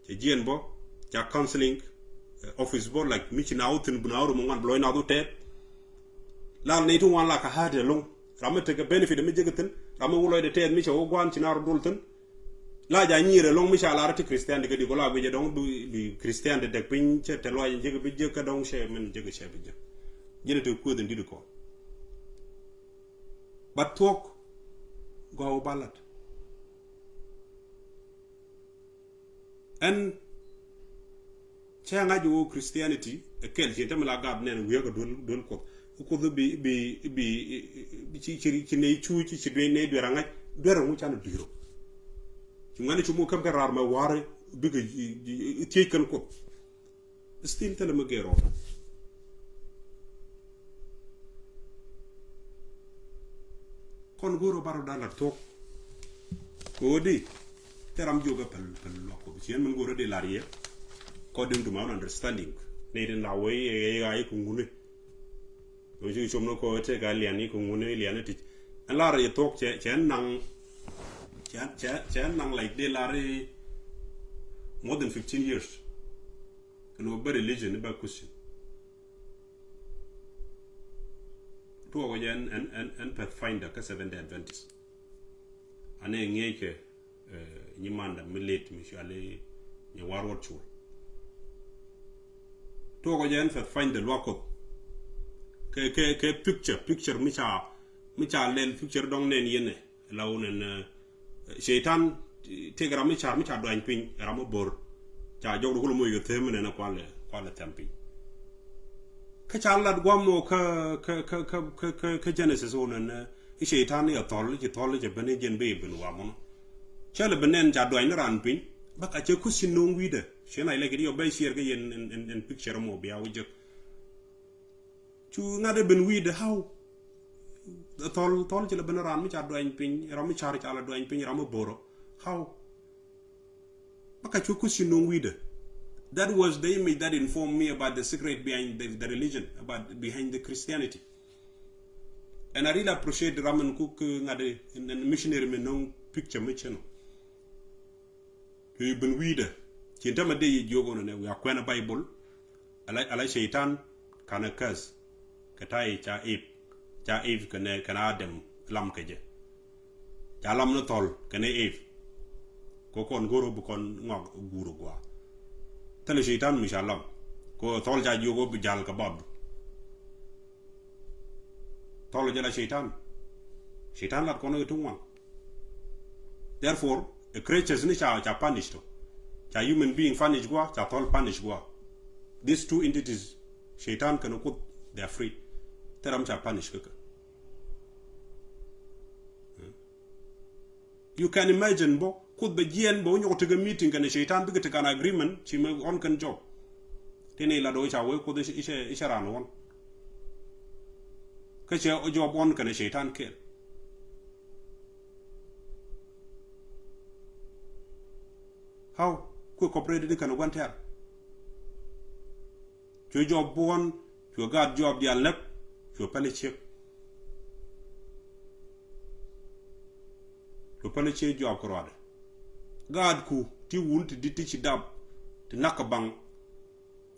Cɛ jiɛn bä ca counseling, eh, office bä like mi ci na wä thi̱n bi na wä rum ŋuan bi lɔc na wä tɛɛt. La ni ti wan la ka ha̱a̱t ɛlɔ̱ŋ. Ram mi tekɛ benefit mi jek thi̱n, ram mi wä lɔcdɛ tɛth mi cɛ wä gua̱a̱n ci na rɔ dol thi̱n. La ja nyiir ɛlɔ̱ŋ mi ca lar ti Christian di kä di kɔ la guic ɛdɔ̱ŋ bi, bi Christian di dɛk piny cɛ te luac jek bi jek kä dɔ̱ŋ cɛ min jek cɛ bi jek. Ji̱n ti kueth in dit kɔ. But thuɔ̱k gɔw ba lat. Ɛn cɛ ŋa̱c wä Christianity ɛ kɛl ci tämɛ la gap nɛn wi̱i̱ kɛ duel, duel Kuoth. Kuoth bi, bi, bi, bi ci, ci, ci ney cu ci, ci duel ney duel a ŋa̱c duel a ŋu can duel. Ci ŋuɛn ci mu käm kɛ rar mɛ war bikɛ thiec kɛn Kuoth. Still thilɛ mi gɛr rɔ. Kɔn go̱o̱r ɔ bar ɔ da̱a̱n la thuɔ̱k. Kɛ ɣöö di thil ram jiök ɛ päl, päl luak Kuɔth ci ɛn min go̱o̱r ɔ di lar yɛ. According to my own understanding ni tin la wee ɛ ɣa̱c kɛ ŋuni. Kɛ ci com ni kɔ tëëk a lian ni kɛ ŋuni lian ni tic. Ɛn lar yɛ thuɔ̱k cɛ, cɛ ɛn naŋ, cɛ, cɛ, cɛ ɛn naŋ like di lar i̱ more than fifteen years. Kɛn wä bä religion ni bä Christian. Tuɔɔk jɛ ɛn, ɛn, ɛn, ɛn Pathfinder kä Seventh Day Adventist. Anɛ ŋi̱eec kɛ, eh, nyi manda mi late mi cuali nyi war wot cul. Tuɔɔk jɛ ɛn Pathfinder luak Kuɔth. Kɛ, kɛ, kɛ picture, picture mi ca, mi ca lɛl picture dɔŋ nɛn yɛn ɛ. La wun ɛn, eh, Cɛy-tan tëëkɛ ram mi car mi ca duany piny, ram mi bo̱r. Ca jɔk di kulɛ moc kɛ them mi nɛn ɛ kualɛ, kualɛ thɛm piny. Kä ca lat guam mɔ kä, kä, kä Genesis wun ɛn, eh, Cɛy-tan i̱ a thɔl, i̱ ci thɔl, i̱ cɛ ben i̱ jɛn ben wamɔ nɔ. Cɛ lɛ ben nɛn ca duany ni ran piny. Bä ka cɛ kuthi no̱o̱ŋ wi̱i̱dɛ. Cɛ na ilɛ kɛ di yɔ bɛ ciɛɛr kä yɛn ɛn, ɛn, ɛn picture mɔ bia wä jek. Cu ŋa̱t ɛ ben wi̱i̱dɛ how? Thɔl, thɔl ci la ben ran mi ca duany piny, ram mi car ca la duany piny, ram mi boro. How? Bä ka cu kuthi nuŋ wi̱i̱dɛ. That was the image that informed me about the secret behind the, the religion, about behind the Christianity. And I really appreciate ram in kuk ŋa̱t in, in missionary mi nuŋ picture mi cɛ nɔ. Cu yi ben wi̱i̱dɛ. Ci in tämɛ dee yi jiök ɣän nɛ wi̱i̱ a kuɛn a Bible. Ala, ala Cɛytan kanɛ käth kɛ ta̱a̱ i̱ ca Eve, ca Eve kɛnɛ, kɛnɛ Adam lam kɛ jɛ. Ca lam ni thɔl kɛnɛ Eve. Kɛ kɔn go̱r bi kɔn ŋɔak guur gua̱a̱. Thilɛ Cɛytan mi ca lam. Kɛ thɔl ca jiök bi jal kɛ bap. Thɔl jɛ la Cɛytan. Cɛytan lat kɔn kɛ tuŋ waŋ. Therefore, a creatures ni ca, ca punish to. Ca human being punish gua, ca thɔl punish gua. These two entities, Shaitan kɛnɛ Kuoth, they are free. Thil ram ca punish kä kɛ. You can imagine bä, Kuoth bɛ jiɛn bä wä nyɔk tekɛ meeting kɛnɛ Shaitan bikɛ tekɛ an agreement, ci mɛ ɣɔn kɛn Job. Ti ni la do̱ ca wee Kuoth i̱ cɛ, i̱ cɛ ran ɣɔn. Kä cɛ Job ɣɔn kɛnɛ Shaitan kɛɛl. How? Kuɛ cooperate ni kɛn gua̱n tɛ̈r. Cuɛ Job buɔ̱n, cuɛ gaat Job diaal näk, cuɛ pɛl i̱ ciek. Cuɛ pɛl i̱ ciek Job kɛ ruaadɛ. Gaatku ti wun ti di̱t ti ci dap, ti nak kɛ baŋ.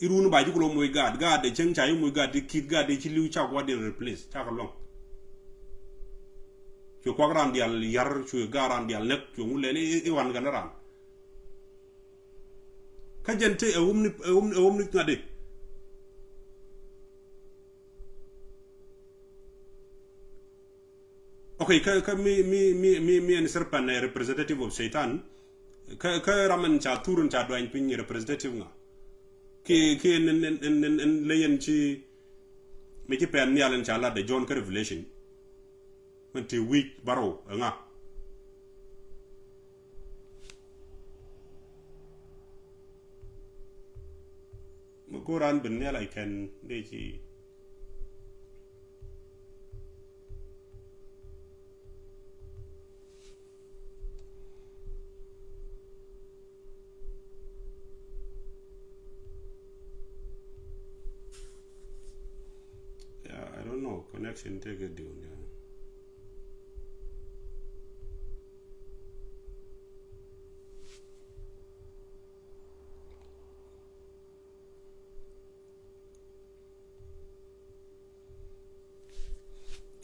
I̱ run ba ji̱ kulɔ moc gaat, gaat de cäŋ ca ji̱ moc gaat ti ki̱th, gaat de ci li̱w ca gua̱diɛn replace, ca kɛ luäŋ. Cuɛ kuak raan diaal ya̱r, cuɛ gaat raan diaal näk, cuɛ ŋu lɛl i̱, i̱, i̱ wan kɛn raan. Kä jɛn te ɛ wumni, ɛ wumni, ɛ wumni ŋa̱t di. Okay, kä, kä mi, mi, mi, mi, mi ɛn serpent ɛ representative of Satan. Kä, kä ram ɛn ca thur ɛn ca duany piny representative ŋa. Ki, ki ɛn, ɛn, ɛn, ɛn, ɛn ley ɛn ci, mi ci pɛn nhial ɛn ca lat ɛ John kä Revelation. Min ti wi̱c bärɔw ɛ ŋa. Mi go̱o̱r an ben nhial a kɛn dee ci. Yeah, I don't know. Connection tëë kɛ diw ni.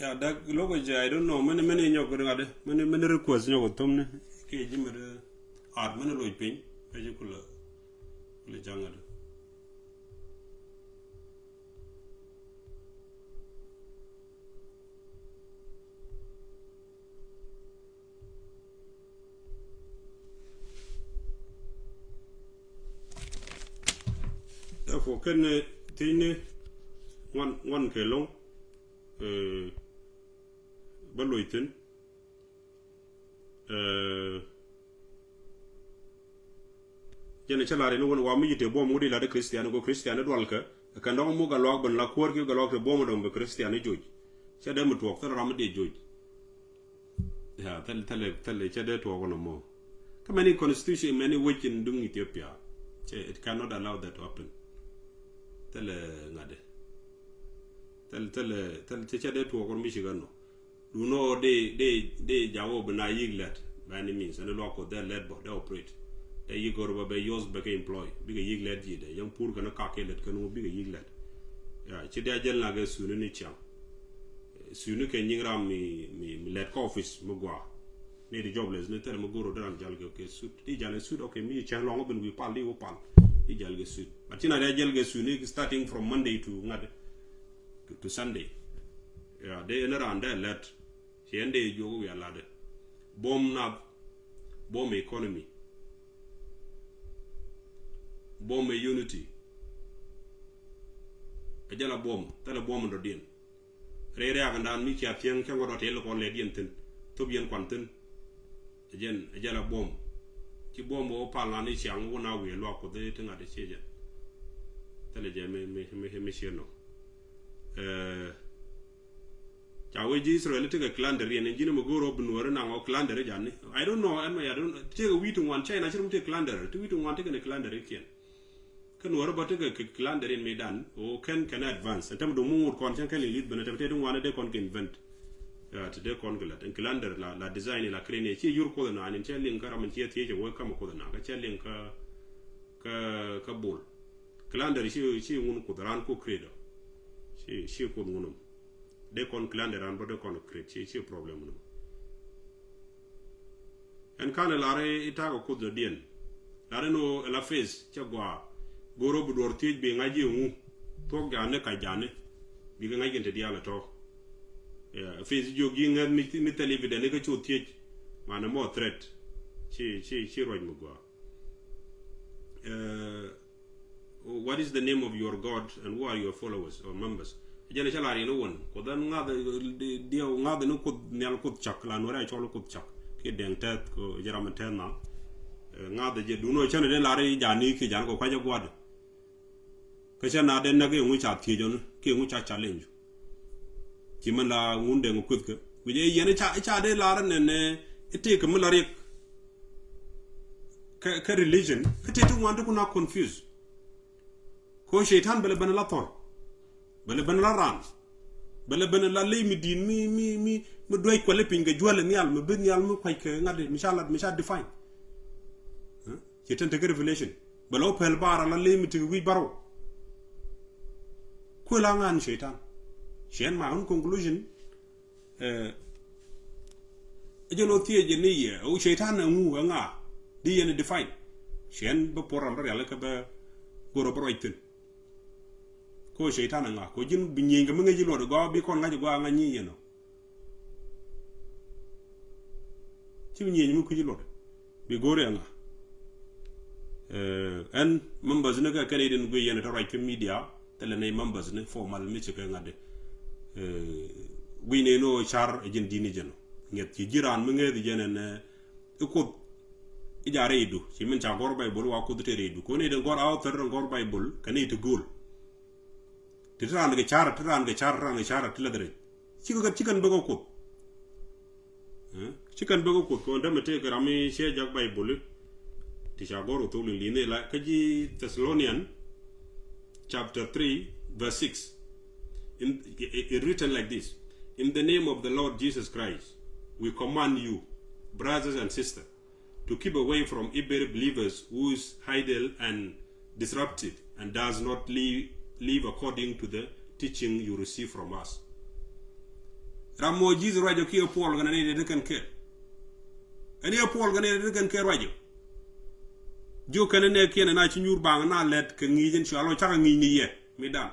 Ya, dak logo jɛ, I don't know. Mɛni, mɛni nyɔk ri ŋa̱t di. Mɛni, mɛni request nyɔk thom ni. Kiɛ ji̱ mɛ di art mɛni loc piny. Ɛ ji̱ kulɛ, kulɛ jaŋ ŋa̱t di. Therefore kɛn, eh, thiecni ŋuan, ŋuan kɛ loŋ, eh, bä loc thi̱n. Eh, jɛn cä lar in wän wa mi yi te buɔm ŋut ilat i Christian, ko Christian dual kɛ kɛn dɔŋ mu ga luak ben la kuäär ki ga luak te buɔm dɔŋ bi Christian joc. Cɛ dee mi tuɔk thil ram mi dee joc. Ya, thil, thil, thil cɛ dee tuɔk nɔ mɔ. Kä mɛni constitution, mɛni wec in duŋ Ethiopia. Cɛ, it cannot allow that to happen. Thil ŋa̱t di. Thil, thil, thil cɛ, cɛ dee tuɔk mi ci kɛ nɔ. Duno dee, dee, dee jawo bi na yik lɛt by any means. Ɛn luak Kuɔth dee lɛt bɔ, dee operate. Dee yik gör bɛ, bɛ use bɛ kɛ employ. Bikɛ yik lɛt ji̱ dee yɛn pur kɛn kak kɛ lɛt kɛn wä bikɛ yik lɛt. Ya, ci dee a jɛl na kɛ suni ni ciaŋ. Suni kɛ nyiŋ ram mi, mi, mi lɛt kä office mi gua. Ni di jobless ni thɛl mi goro dee ran jal kɛ, kɛ suit. Di jal kɛ suit, okay, mi ciaŋ lɔŋ bin wi pal, di wi pal. Di jal kɛ suit. But ci na dee a jɛl kɛ suni starting from Monday to ŋa̱t. To, to Sunday. Ya, dee ni ran dee lɛt. Ci ɛn dee jiök wi̱i̱ a latdɛ. Buɔ̱m nath, buɔ̱m economy, buɔ̱m ɛ unity. Ɛ jɛl a buɔ̱m, thilɛ buɔ̱m in dɔ̱diɛn. Rɛy rɛ̈ɛ̈k in daan mi cia thiäŋ cä ŋuɔ̱t ɔ tëë lɛ kɔn lɛt yɛn thi̱n, thop yɛn kuan thi̱n. Ɛ jɛn, ɛ jɛl a buɔ̱m. Ci buɔ̱m wä pal nan i̱ ciaŋ wä na wi̱i̱ luak Kuɔth i̱ ti ŋa̱t i̱ ciɛ jɛn. Thilɛ jɛ mi, mi, mi, mi ciɛ nɔ. Ɛɛ, Ca wee ji̱ Israel tekɛ calendar yɛn, ji̱n mɛ go̱o̱r ɔ bi nuɔɔri naŋ ɔ calendar jani. I don't know, ɛn mɛ, I don't, tekɛ wi̱i̱ ti ŋuan, China ci rum tekɛ calendar, ti wi̱i̱ ti ŋuan tekɛ ni calendar kiɛn. Kä nuɔɔri bä tekɛ kɛ calendar in mi dan, o kɛn kɛn advance. Ɛn tɛm dum mi ŋut kɔn cɛn kɛn liŋ li̱th ben, ɛn tɛm tëë ti ŋuan ɛ dee kɔn kɛ invent. Ya, ti dee kɔn kɛ lat. Ɛn calendar la, la design la kren yɛ, ci yur Kuoth na, ɛn cɛ liŋ kä ram in cɛ thiec ɛ wee kamɛ Kuoth na, kä cɛ liŋ kä, kä, kä bul. Calendar ci, ci ŋun Kuoth raan ko create ɔ. Ci, ci Kuoth ŋun ɔ. Dee kɔn calendar raan bä dee kɔn create, ci, ci problem ŋun ɔ. Ɛn kanɛ lar i̱ ta̱a̱ kɛ Kuoth dɔ̱diɛn. Lar i̱ ni ɣöö ɛ la faith cɛ gɔaa. Go̱o̱r ɣöö bi duɔ̱ɔ̱r thiec bi ŋa̱c ji̱ ɛŋu. Thuɔ̱k ja̱a̱ni kac ja̱a̱ni. Bikɛ ŋa̱c kɛn te diaal ɛ tɔ̱. Yeah, faith jiök ji̱ ŋäth mi, mi thil evidence i̱ kä cu thiec. Manɛ mɔ threat. Ci, ci, ci ruac mi gɔaa. Eh, what is the name of your God and who are your followers or members? Jɛn cä lar yɛn wän Kuoth ɛn ŋa̱th diɛw ŋa̱th ni Kuoth nhial Kuoth cak la nuɔrɛ a cɔl Kuoth cak kiɛ dɛŋ tɛth kɛ jɛ ram tɛth na. Eh, ŋa̱th jɛ duno cä ni dee lar i̱ jani kiɛ jan kɛ kuac ɛ gua̱dɛ. Kä cä na dee näk i̱ ŋu ca thiec ɔn kiɛ ŋu ca challenge. Ci mɛn la ŋun dee ŋu kueth kä wi̱c ɛ yɛn i̱ ca, i̱ ca dee lar nɛn i̱ tëëk kɛ mi la riɛk. Kä, kä religion kä tëë ti ŋuan ti kun a confuse. Ko Cɛytan bɛ lɛ ben la thɔl, bɛ lɛ ben la ran, bɛ lɛ ben la ley mi di̱i̱t mi, mi, mi, mi duec kuɛli piny kɛ juäl nhial mi bi nhial mi kuac kɛ ŋa̱t mi ca lat mi ca define. Cɛ tɛn tekɛ revelation bɛ lɛ wä pɛl bar ala ley mi tekɛ wi̱c barɔw. Kuël a ŋa̱n Cɛytan. Cɛ ɛn my own conclusion. Ɛ jɛn ɔ thiec jɛ ni yɛ ɔ Cɛytan ɛŋu ɛŋa di yɛn define. Cɛ ɛn bä puɔr ral bä rial kä bä go̱rɔ bä ruac thi̱n. Ko Cɛytan ɛŋa ko ji̱n bi nyieny kɛ mi ŋäc ji̱ luɔt gɔaa bi kɔn ŋa̱c gɔaa ŋa̱c nyieny yɛn ɔ. Ci bi nyieny mi kui̱ ji̱ luɔt bi go̱o̱ri ɛŋa. Ɛn members ni kɛ kɛn itin guiy yɛn tɔ ruac kä media thilɛ ni members ni formal mi ci kɛ ŋa̱t di. Guiy ni ni car ɛ ji̱n di̱n i̱ jɛn ɔ ŋiɛth ci ji̱ raan mi ŋeeth i̱ jɛn ɛn i̱ Kuoth i̱ ja rɛydu ci min ca gɔr Baibol wa Kuoth i̱ te rɛydu kɔn itin gɔr author itin gɔr Baibol kɛn i̱ ti go̱o̱l. Ti ti raan kɛ car ti raan kɛ car ti raan kɛ car ti lɛth rɛy. Cikɛ kɛ cikɛn bek ɔ Kuoth. Ci kɛn bek ɔ Kuoth kɔn dämɛ tëëkɛ ram mi ciɛ jak Baibol i̱ ti ca gɔr kɛ thok liŋ li̱n i̱ la kä ji̱ Thessalonian chapter three verse six. In, it, it written like this. In the name of the Lord Jesus Christ, we command you, brothers and sisters, to keep away from every believers who is idle and disruptive and does not live, live according to the teaching you receive from us. Ram mɔ ji̱th ruacɔ kiɛ puɔl kɛn ni dee kɛn kɛɛl. Ɛn iɛ puɔl kɛn ni dee kɛn kɛɛl ruacɔ. Jiök kɛn ni nɛ kiɛn na ci nyuur baŋ na lɛt kɛ ŋi̱i̱c in cual ɔ cakɛ ŋi̱i̱c ni yɛ mi dan.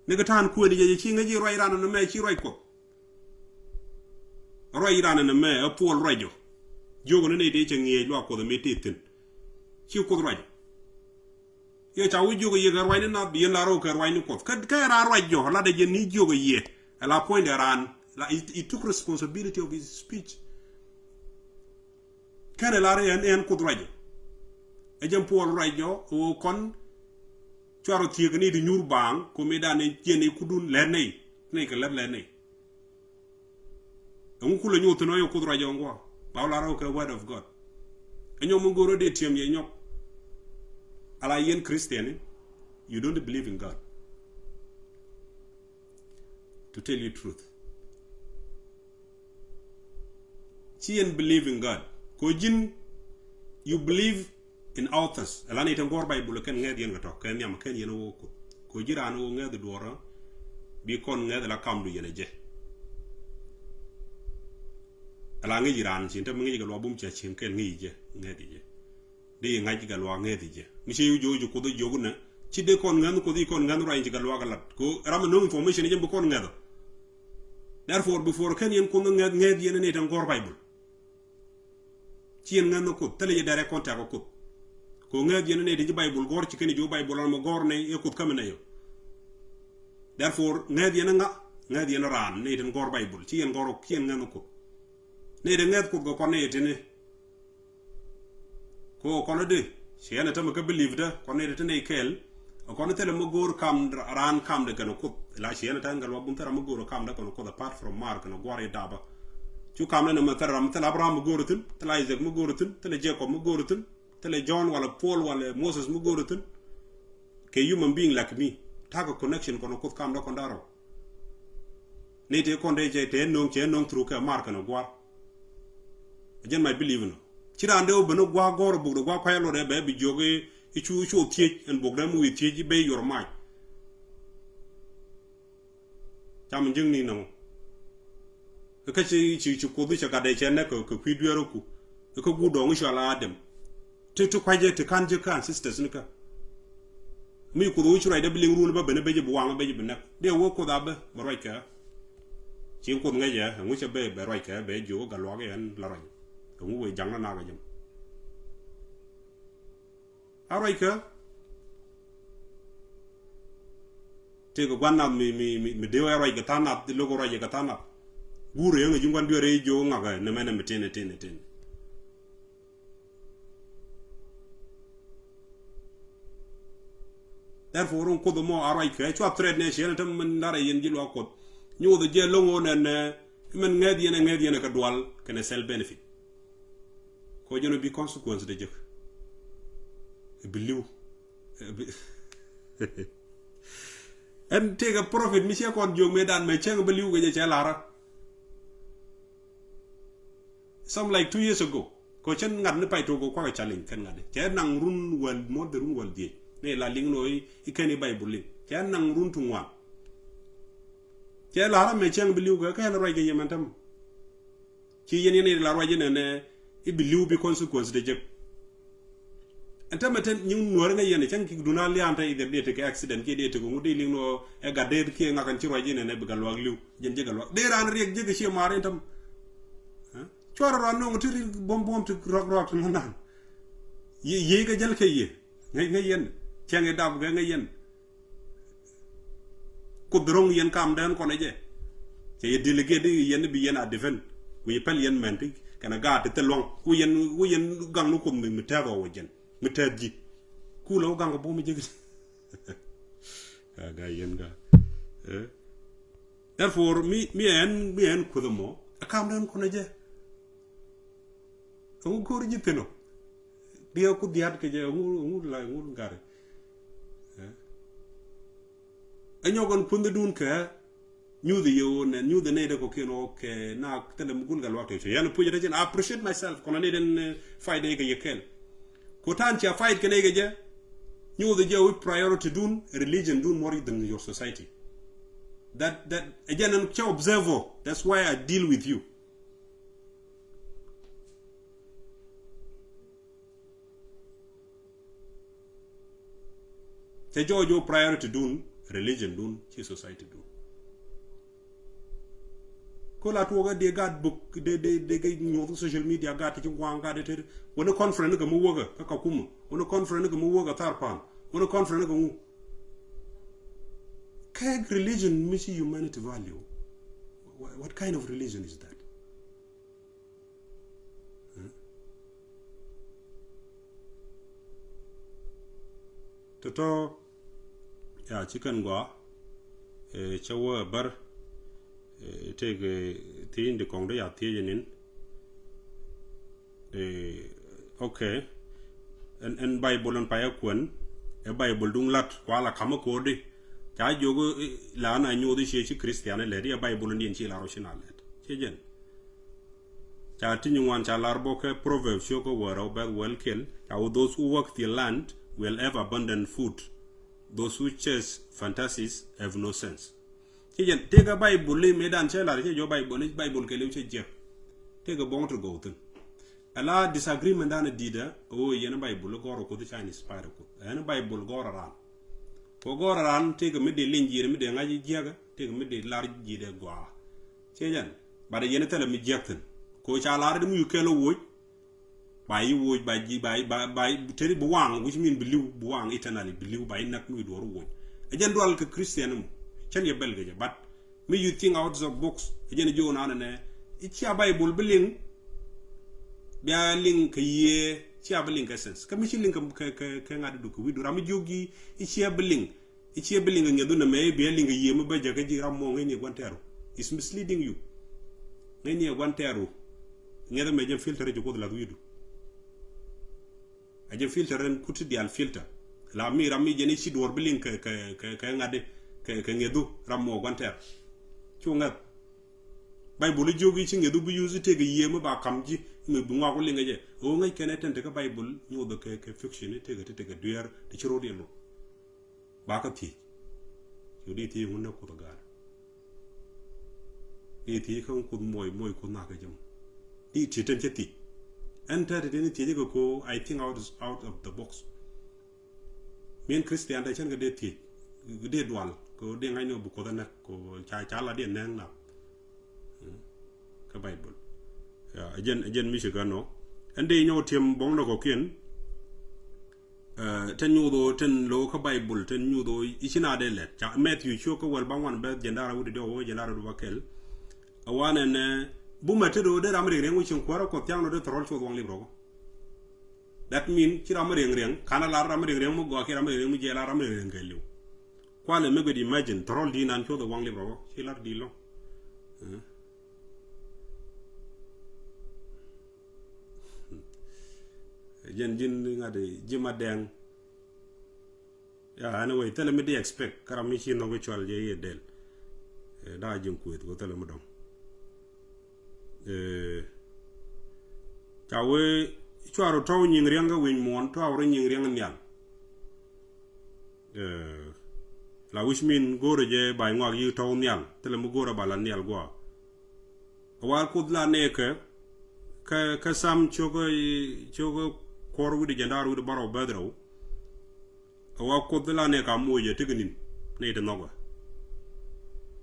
Ni kɛ ta̱a̱n kuëëni jɛ ci ŋäc i̱ ruac ran ni mɛ ci ruac Kuɔth. Ruac ran ɛn ɛmɛ ɛ puɔl ruacɔ. Jiök ni nɛy tëë cɛ ŋiɛc luaak Kuɔth ɛmɛ tëë thi̱n. Ci Kuoth ruacɔ. Yɛ ca wä jiök ɛ yɛ kɛ ruacni nath bi yɛn la rɔw kɛ ruacni Kuɔth. Kä, kä ɛ raan ruacɔ latdɛ jɛ ni jiök ɛ yɛ. Ɛ la puɔ̱nydɛ raan. La, he, he took responsibility of his speech. Kɛn ɛ lar ɛn, ɛn Kuoth ruacɔ. Ɛ jɛn puɔl ruacɔ ɣöö kɔn cuarɔ thiek ni ti nyuur baaŋ, ko̱mi dan ni jiɛn ni kudun lɛt nɛy. Nɛy kɛ lɛt lɛt nɛy. Ɛŋu kulɛ nyuɔth thin ɔ yɛ Kuoth ruacɔ ŋuɔ. Ba wä lar ɣöö kɛ word of God. Ɛ nyɔk mi go̱o̱r ɣöö dee tiɛm yɛ nyɔk. Ala yɛn Christian, you don't believe in God. To tell you truth. Ci yɛn believe in God. Ko ji̱n you believe in authors. Ɛla ni te ŋuɔr Baibul kɛn ŋɛth yɛn kɛ tɔ̱ kɛn nhiam kɛn yɛn wä Kuoth. Ko ji̱ raan wä ŋɛth duɔrä bi kɔn ŋɛth la kamdu yɛn ɛ jɛ. Ɛla ŋi̱c raan cin te mi ŋi̱c kɛ luaak bum ca cieŋ kɛn ŋi̱c jɛ ŋɛth jɛ. Di ŋa̱c Gatluak ŋäth i̱ jɛ. Mi ci jiök ji̱ Kuoth jiök nɛ. Ci dee kɔn ŋäth Kuoth i̱ kɔn ŋäth ruac ci Gatluak lat. Ko ram mi no̱o̱ŋ information i̱ jɛ bi kɔn ŋäth. Therefore, before kɛn yɛn Kuoth ŋäth, ŋäth yɛn ni te ŋuɔr Baibul. Ci yɛn ŋäth ni Kuoth, thilɛ jɛ direct contact kɛ Kuoth. Ko ŋäth yɛn ni te ji̱ Baibul gɔ̱r ci kɛn ji̱ Baibul ram mi gɔ̱r ni ɛ Kuoth kä mi nɛ yɔ. Therefore, ŋäth yɛn ŋa, ŋäth yɛn raan ni te ŋuɔr Baibul. Ci yɛn gɔ̱r, ci yɛn ŋäth ni Kuoth. Ni te ŋäth Kuoth kɛ kɔn ni te ni. Ko kɔn di ci ɛn ɛ tämɛ kä believe dä kɔn ni ti nɛy kɛɛl. Kɔn thilɛ mi go̱o̱r kam raan kamdɛ kɛnɛ Kuoth. La ciɛn a ta̱a̱ in kɛ luak bum thilɛ ram mi go̱o̱r kamdɛ kɛnɛ Kuoth apart from Mar kɛnɛ Guar i̱ Daba. Cu kamdɛ nɛ mɛ thilɛ ram, thilɛ Abraham mi go̱o̱r thi̱n, thilɛ Isaac mi go̱o̱r thi̱n, thilɛ Jacob mi go̱o̱r thi̱n, thilɛ John walɛ Paul walɛ Moses mi go̱o̱r thi̱n. Kɛ human being like me. Ta̱a̱ kɛ connection kɔnɛ Kuoth kamdɛ kɔn da̱rɔ. Ni tëë kɔn dee cɛ tëë no̱o̱ŋ, cɛ no̱o̱ŋ through kɛ Mar kɛnɛ Guar. Jɛn my believe nɔ. Ci raan dee wä ben ni gua̱a̱k gɔ̱r buk dee gua̱a̱k kuay lɔt ɛ bɛ bi jiök i̱ cu, i̱ cu thiec ɛn buk dee mi wi̱i̱ thiec i̱ bɛ yuɔr mac. Cam ji̱ŋ ni nɔmɔ. Ikä ci, ci, ci Kuoth i̱ cɛ gat dee cɛ nɛk kɛ, kɛ kui̱ dueerä ku. Ikä guut dɔɔŋ i̱ cɔal a Adam. Ti, ti kua̱cɛ, ti ka̱n jɛ ka̱n sisters ni kä. Mi Kuoth wä ci ruacdɛ bi liŋ run bä ben bɛ jɛ bi waŋ bɛ jɛ bi näk. Dee wä Kuoth a bä bɛ ruac kɛ. Ci Kuoth ŋäcɛ ɛŋu cɛ bɛ, bɛ ruac kɛ bɛ jiök gat luaak yɛn la ruac. Ɛŋu wee jaŋ na nak a jɛ. A ruac kɛ. Tëëkɛ gua̱n nath mi, mi, mi, mi dee wä ruac kɛ tha̱a̱ŋ nath, lo̱k ruac kɛ tha̱a̱ŋ nath. Guur yäŋ ji̱ gua̱n dueer jiök ŋakɛ nɛmɛ nɛmɛ tin, tin, tin. Therefore, in Kuoth mɔ a ruac kɛ cua threat nɛ ciɛn i̱ te min larɛ yɛn ji̱ luaak Kuɔth. Nyoth jɛ lo̱ŋ ɣöö nɛn, eh, min ŋɛth yɛn ɛ ŋɛth yɛn ɛ kɛ dual kɛnɛ self benefit. Kɔ jɛn ɔ bi consequence dee jek. Ɛ bi li̱w. Ɛ bi ɛn tëëkɛ prophet mi ciɛ kɔn jiök mëë dan mɛ cäŋ bi li̱w kɛ jɛ cɛ la̱rä. Some like two years ago. Kɔ cɛn ŋa̱t ni pay tok kɔ kuakɛ challenge kɛn ŋa̱t ni. Cɛ naŋ run wäl, more than run wäl dhiec. Ni la liŋ ni ɣöö i̱ kɛn i̱ Bible liŋ. Cɛ naŋ run ti ŋuan. Cɛ la̱rä mɛ cäŋ bi li̱w kɛ kɛn ruac kɛ yɛmɛn täm. Ci yɛn yɛn i̱ la ruac inɛnɛ i̱ bi li̱w bi consequence dee jek. Ɛn tämɛ te nyiŋ nuäärä ŋäc yɛn cäŋ kik dun a lia̱a̱n te i̱ dhɛr dee tekɛ accident kiɛ dee tekɛ ŋut dee liŋ ni ɣöö ɛ gat dee kiɛ ŋa̱k ɛn ci ruac inɛnɛ bi gat luaak li̱w. Jɛn jek gat luaak dee raan riɛk jek ɛ ciɛ maar in täm. Cuarɛ ruan no̱o̱ŋ ti ri buɔ̱m buɔ̱m ti ruak ruak ti ŋuan naan. Yiey kɛ jäl kɛ yiey ŋäc ŋäc yɛn. Cäŋ i̱ dap kɛ ŋäc yɛn. Kuoth ro̱ŋ yɛn kamdɛn kɔnɛ jɛ. Cɛ yɛ delegate yɛn bi yɛn a defend. Wi̱i̱ pɛl yɛn mɛn ti kɛnɛ gaat ti thil luaŋ. Wi̱i̱ yɛn, wi̱i̱ yɛn gaŋ ni Kuoth mi, mi tɛth ɔ wä jɛn. Mi tɛth ji̱. Kulɛ wä gaŋ kɛ buɔ̱m mi jek. Ka, ka yɛn ka. Eh? Therefore, mi, mi ɛn, mi ɛn Kuoth mɔ. Ɛ kamdɛn kɔnɛ jɛ. Ɛŋu go̱o̱r ji̱ thi̱n ɔ. Diɛ ku diaat kɛ jɛ ɛŋu, ɛŋu la, ɛŋu gari. Eh? Ɛ nyɔk ɛn kuoth dun kɛ nyuth yɛ ɣöö nɛn nyuth ɛ nɛy dee kɔ̱kiɛn ɣöö kɛ na thilɛ mi gul kɛ luaak tëë cɛ. Yɛn puc rɛc in, I appreciate myself kɔnɔ nɛy den, eh, fight dee kɛ yɛ kɛl. Ku ta̱a̱n cia fight kɛ nɛy kɛ jɛ. Nyuth ɛ jɛ wi̱c priority dun, religion dun more than your society. That, that, ɛ jɛn ɛn cɛ observe ɔ. That's why I deal with you. Cɛ jɔɔc jɔɔc priority dun, religion dun, ci society dun. Ko la tuɔɔk ɛ dee gaat buk, dee, dee, dee kɛ nyuɔth social media gaat ti ci gua̱a̱ŋ gaat dee te. Wä ni conference ni kɛ mi wäkä kä Kakuma. Wä ni conference ni kɛ mi wäkä Tharpan. Wä ni conference ni kɛ ŋu. Kɛ religion mi ci humanity value. What, what kind of religion is that? Tɔ̱tɔ̱ ya ci kɛn gɔaa, eh, cɛ wä ɛ bär, eh, tëëkɛ thiecni ti kɔŋ dee ya thiec ɛ ni̱n. Eh, okay. Ɛn, ɛn Bible ɛn payä kuɛn, ɛ Bible duŋ la̱t, kua la ka̱m ɛ ko̱o̱di. Ca jiök, eh, la na nyoth i̱ ciɛ ci Christian ɛ lɛt, i̱ ɛ Bible ɛn diɛn ci la rɔ ci na lɛt. Ciɛ jɛn. Ca ti nyin ŋuan ca lar bok kɛ Proverbs ciök kä wäl rɛw bɛth wäl kɛl. Ca wä, those who work the land will have abundant food. Those who chase fantasies have no sense. Ci jɛn tëëkɛ Bible li mëë dan cɛ lar cɛ jɔw Bible li, Bible kɛl i̱ cɛ jiɛk. Tëëkɛ buɔ̱ŋ ti gɔw thi̱n. Ala disagreement dan di̱t ɛ ɣöö yɛn Bible gɔr ɛ Kuoth, ca inspire ɛ Kuoth. Ɛn Bible gɔr ɛ ran. Kɛ gɔr ɛ ran tëëkɛ mi dee leny ji̱, mi dee ŋa̱c jiɛk, tëëkɛ mi dee lar ji̱ dee gɔaa. Ciɛ jɛn, but yɛn thilɛ mi jiäk thi̱n. Kɛ ca lar di mi wi̱i̱ kɛl ɛ woc, ba yi woc, ba ji̱, ba, ba, ba, tëri bi waŋ, which mean bi li̱w, bi waŋ eternally, bi li̱w, ba yi näk mi duɔr woc. Ɛ jɛn dual kɛ Christian mɔ, cɛn yɛ bɛl kɛ jɛ, but mi you think out of box, ɛ jɛn ji̱ wä nanɛ nɛ, i̱ cia Bible bi liŋ, bia liŋ kɛ yiëë, Cia bi liŋ kɛ sense. Kä mi ci liŋ kɛ, kɛ, kɛ, kɛ ŋa̱t du kɛ wi̱du. Ram mi jiök ji̱ i̱ cia bi liŋ. I̱ cia bi liŋ kɛ ŋi̱ethu nɛmɛ i̱ bia liŋ kɛ yiëë mi bä jäkä ji̱ ram mɔ ŋäcni ɛ gua̱n tɛ̈ru. It's misleading you. Ŋäcni ɛ gua̱n tɛ̈ru. Ŋi̱eth ɛmɛ jɛ filter ji̱ Kuoth lath wi̱du. A jɛ filter ɛn kut ti diaal filter. La mi ram mi jɛn i̱ ci duɔ̱ɔ̱r bi liŋ kɛ, kɛ, kɛ, kɛ ŋa̱t di, kɛ, kɛ ŋi̱ethu ram mɔ gua̱n tɛ̈r. Cu ŋäth. Baibul i̱ jiök i̱ ci ŋi̱ethu bi yuth i̱ tëëkɛ yiëë mi ba ka̱m ji̱ mi bi ŋuak wä liŋ kɛ jɛ. Ɣöö ŋäc kɛn ɛ tɛn tekɛ Baibul nyothɛ kɛ, kɛ fiction i̱ tëëkɛ, ti tëëkɛ dueer ti ci ro̱d yɛ lo̱k. Ba kä thiec. Cu di thiec ŋun nɛ Kuoth ɛ ga̱a̱r. Di thiec kä Kuoth moc, moc Kuoth nak kɛ jɛ mɔ. Di thiec tɛn cɛ thiec. Ɛn tɛt ti ni thiec kɛ ko, I think out, out of the box. Min Christian tɛ cɛn kɛ dee thiec, dee dual, kɛ dee ŋa̱cni ɔ bi Kuoth ɛ näk, kɛ ca, ca la dee nɛŋ nak. Mm. Kä Baibul. Ya, ɛ jɛn, ɛ jɛn mi ci kɛ nɔ. Ɛn dee nyɔk tiɛm bɔŋdɛ kɔkiɛn. Ɛ, tɛn nyuuth ɣöö tɛn lo̱k kä Baibul, tɛn nyuuth ɣöö i̱ ci na dee lɛt. Ca Matthew ciök kä wäl ba ŋuan bɛth jɛn da̱rä wut i̱ diɔk wä jɛn da̱rä wut ba kɛl. Ɛ wanɛ nɛ bumɛ tet ɣöö dee ram riɛŋ riɛŋ wä cieŋ kuäärä Kuɔth thia̱ŋ nɔ dee thɔrɔl cuɔth waŋ lip rɔkɔ. That mean ci ram mi riɛŋ riɛŋ, ka̱n a lar ram mi riɛŋ riɛŋ mi gɔaa kiɛ ram mi riɛŋ riɛŋ mi jiɛɛl a ram mi riɛŋ riɛŋ kɛɛliw. Kualɛ mi guic imagine, thɔrɔl di̱i̱n an cuɔth ɛ waŋ lip rɔkɔ, ci lar di̱i̱l lɔ̱ŋ. Eh. Jɛn ji̱n ŋa̱t ji̱ ma dɛŋ. Ya, anyway, thilɛ mi di expect, kä ram mi ci nhɔk i̱ cual jɛ i̱ dɛl. Eh, da̱a̱ ji̱n kuëth kɛ thilɛ mi dɔ̱ŋ. Eh, ca wee cuar tɔw nyiŋ riɛŋ kä wi̱ny muɔ̱ɔ̱n, tɔw rɔ nyiŋ riɛŋ nhial. Eh, la wi̱c min go̱o̱rɛ jɛ ba̱ny ŋɔak yi̱ tɔw nhial, thilɛ mi go̱o̱rɛ ba la nhial gua̱a̱. A wa Kuoth la nɛɛkɛ, kä, kä Sam cio̱kä, cio̱kä kuɔr wi̱cdɛ jɛn da̱r wi̱cdɛ bärɔw bäth rɛw. A wa Kuoth la nɛɛkɛ a moc ɛ tekɛ ni̱n, nɛy ti nhɔkɛ.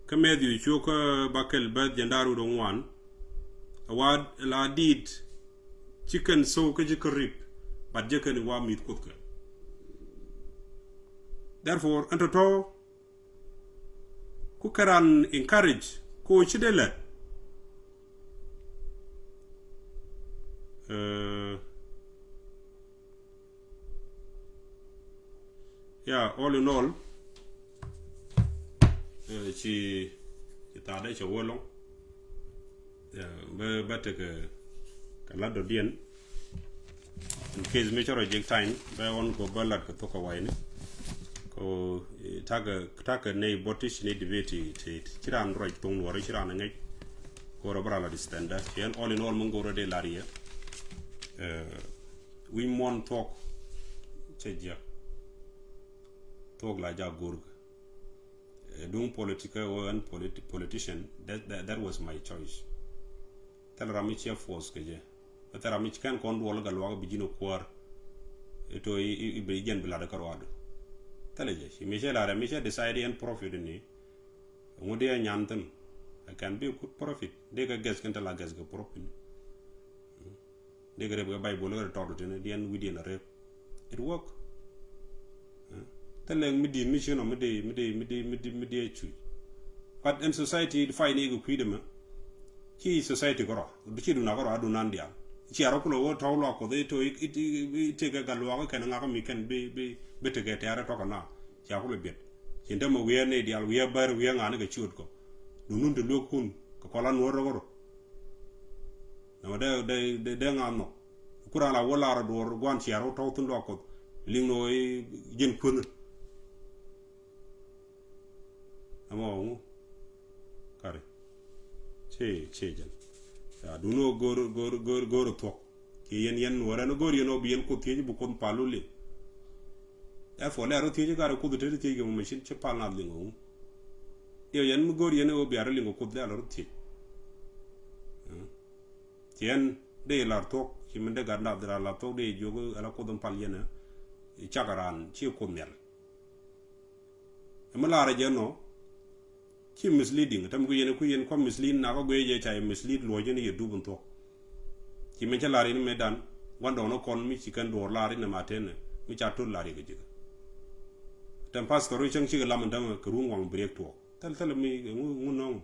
Kä Matthew cio̱kä ba kɛl bäth jɛn da̱r wi̱cdɛ ŋuan. A wa la di̱i̱t ci kɛn thok kä ci kɛ rip, but jɛ kɛn wa mi̱th Kuoth kɛ. Therefore, ɛn tɔ̱tɔ̱, ku kɛ ran encourage ko ci dee lɛt. Eh, yeah, all in all, eh, ci, ci tha̱a̱dɛ cɛ wä lɔ̱ŋ. Yeah, bä, bä tekɛ kɛ lat dɔ̱diɛn. In case mi cä rɔ jek time, bɛ ɣɔn kɔ bä lat kɛ thok kɛ wayni. Kɔ, eh, takɛ, takɛ nɛy bɔt ti ci ni debate ti, ti, ci ran ruac thoŋ Nuɔri, ci ran ŋäc. Kɔ rɔ bä ran lat standard. Yɛn all in all mi ŋo̱rä dee lar yɛ. Eh, wi̱ny muɔ̱n thuɔk cɛ jiäk. Thuɔk la jak go̱rkɛ. Eh, duŋ politika wä ɛn politi-, politician, that, that, that was my choice. Thilɛ ram mi ciɛ force kɛ jɛ. Thilɛ ram mi ci kɛn kɔn duɔl kä luak bi ji̱n kuäär. Ito i, i, i bi jɛn bi lat kä ruadu. Thilɛ jɛ, ci mi cɛ lat ɛ mi cɛ decide ɛn profit ni. Ŋu dee nyan thin. I can be a good profit. Dee kɛ guess kɛn thilɛ guess kɛ profit ni. Dee kɛ rep kɛ Bible kɛ tɔt tini diɛn wi̱diɛn a rep. It work. Eh? Thilɛ mi di̱i̱t mi ci nɔ mi dee, mi dee, mi dee, mi dee, mi dee cuc. But in society, di fight ni kɛ kui̱dɛ mɛ. Ci society kärɔ, du ci duna kärɔ, a dunan dial. Ci a rɔ kulɛ wä tɔw luak Kuɔth, i to, i, i, i, i tekɛ gat luak kɛn ŋak mi kɛn bi, bi, bi tekɛ tɛɛrɛ tɔk kɛ na. Ci a kulɛ biɛt. Ci in te mɛ wiee ni dial, wiee bär, wiee ŋa̱ni kɛ ciöt kɔ. Dunun ti luek kun, kɛ kɔla nuɔr rɔ kärɔ. Nɔmɔ dee, dee, dee, dee ŋa̱n nhɔk. Ku raan la wä lar duɔ̱ɔ̱r gua̱n ciaar wä tɔ̱w thi̱n luak Kuɔth. Liŋ nɔ i̱ ji̱n kuänh. Ɛmɔ ŋu. Kari. Ci, ci jɛn. Ya, duŋni wä go̱r, go̱r, go̱r, go̱r thuɔ̱k. Ci yɛn, yɛn wä rɛn go̱r yɛn wä bi yɛn Kuoth thiec bi Kuoth pal wä liŋ. Ɛ fɔ lɛ rɔ thiec kari Kuoth te thiec kɛ mɔ mɛ cin ci pal na liŋ wä ŋu. Yɛ yɛn mi go̱r yɛn wä bia rɔ liŋ wä Kuoth lɛ rɔ thiec. Ci ɛn dee lar thuɔ̱k, ci min dee gat lath lar, lar thuɔ̱k dee jiök ala Kuoth in pal yɛn, cak raan ci Kuoth nhial. Ɛmɛ lar jɛ nɔ, ci misleading, tɛm ku yɛn, ku yɛn kua mislead na kɔ guiɛ jɛ ca yɛ mislead luɔc in yɛ dup in thuɔ̱k. Ci min cä lar in mɛ dan, gua̱ndɔɔŋni kɔn mi ci kɛn duɔɔr lar in ma tenɛ, mi ca tot lar yɛ kɛ jikä. Tɛm pastor in cäŋ cikɛ lam in tɛm kɛ run waŋ break tuɔɔk. Thil, thil mi ŋu, ŋu nɔŋ.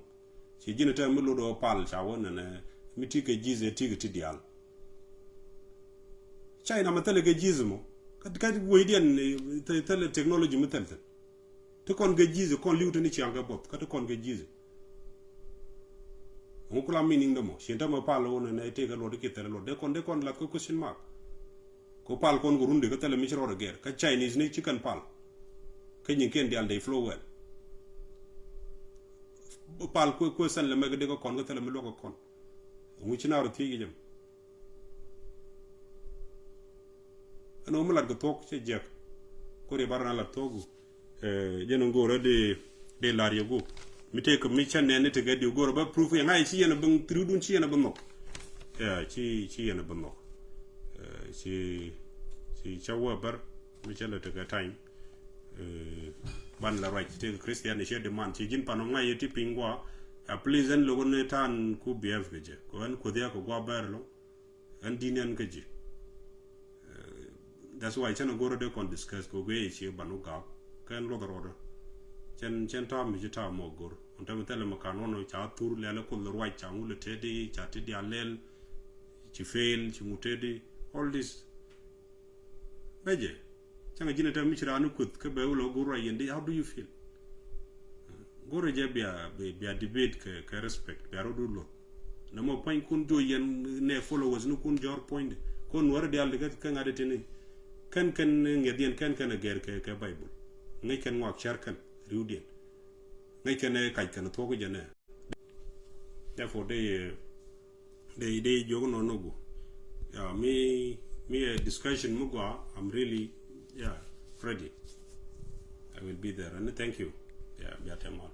Ci ji̱n tɛm mi lot ɣöö pal ca wä nɛnɛ mi ti kɛ ji̱th ɛ ti kɛ ti diaal. China mi thilɛ kɛ ji̱th mɔ. Kä, kä wecdiɛn, eh, thil, thilɛ technology mi thil thil. Ti kɔn kɛ ji̱th, kɔn li̱w ti ni ciaŋ kɛ buɔth, kä ti kɔn kɛ ji̱th. Ŋu kula meaning dɛ mɔ, cien täämɛ pal wä nɛ, nɛ tëëkɛ luɔt, i̱ kiɛ thilɛ luɔt. Dee kɔn, dee kɔn lath kä question mark. Kɛ pal kɔn kɛ run di, kä thilɛ mi ci rɔɔdɛ gɛr. Kä Chinese ni ci kɛn pal. Kä nyin kɛn diaal, they flow well. Pal kuɛ, kuɛ sɛn lɛ mɛ kɛ dee kä kɔn, kä thilɛ mi luɔk kɛ kɔn. Ŋu ci na rɔ thiec kɛ jɛ mɔ. Ɛn ɣöö mi lat kɛ thuɔ̱k cɛ jiɛk. Kori bar na lat thuɔ̱k gu. Eh, jɛn ŋo̱rä di, di lar yɛ gu. Mi tëëkɛ mi cä nɛn ni tekɛ di ŋo̱rä bä proof yɛ ŋa̱c ci yɛn a bä through dun ci yɛn a bä nhɔk. Yeah, ci, ci yɛn a bä nhɔk. Eh, ci, ci cä wä bär mi cä lɛ tekɛ time. Eh, ban la ruac tëëkɛ Christian ni cɛ demand ci ji̱n pan ɔ ŋa̱c yɛ ti piny gua. A please ɛn lo̱k ni ta̱a̱n ku behave kɛ jɛ. Kɛ ɛn kuoth yɛ kɛ gua bär lɔ. Ɛn di̱n ɛn kä ji̱. Eh, that's why cɛn a go̱r dee kɔn discuss kɛ guiy ci ban wä gak. Kɛn luɔth rɔɔdä. Cɛn, cɛn ta̱a̱ mi ci ta̱a̱ mɔ go̱r. Ɛn tɛmɛ thilɛ mɛ kan wɔn ca thur lɛl kuoth ruac ca ŋul tedi, ca tedi a lɛl. Ci fail, ci ŋu tedi. All this. Bɛ jɛ. Cäŋ a ji̱n a tɛm mi ci raan ni kuoth kä bɛ wulɛ go̱r ruac yɛn di, how do you feel? Go̱rɛ jɛ bia, bia, bia debate kɛ, kɛ respect, bia rɔdu luɔth. Nɛ mɔ puɔ̱ny kun jo̱o̱c yɛn nɛ followers ni kun jɔr puɔ̱ny di. Kun nuɔrɛ diaal di kä, kä ŋa̱t di tini. Kɛn, kɛn ŋiɛth yɛn, kɛn, kɛn a gɛr kɛ, kɛ Bible. Ŋäc kɛn ŋuak cär kɛn, riwdiɛn. Ŋäc kɛn ɛ kac kɛn thuɔ̱k jɛ nɛ. Therefore, dee, dee, dee jiök nɔ nɔ gu. Yeah, mi, mi a discussion mi gua, I'm really, yeah, ready. I will be there. And thank you. Yeah, bia tɛm ɔn.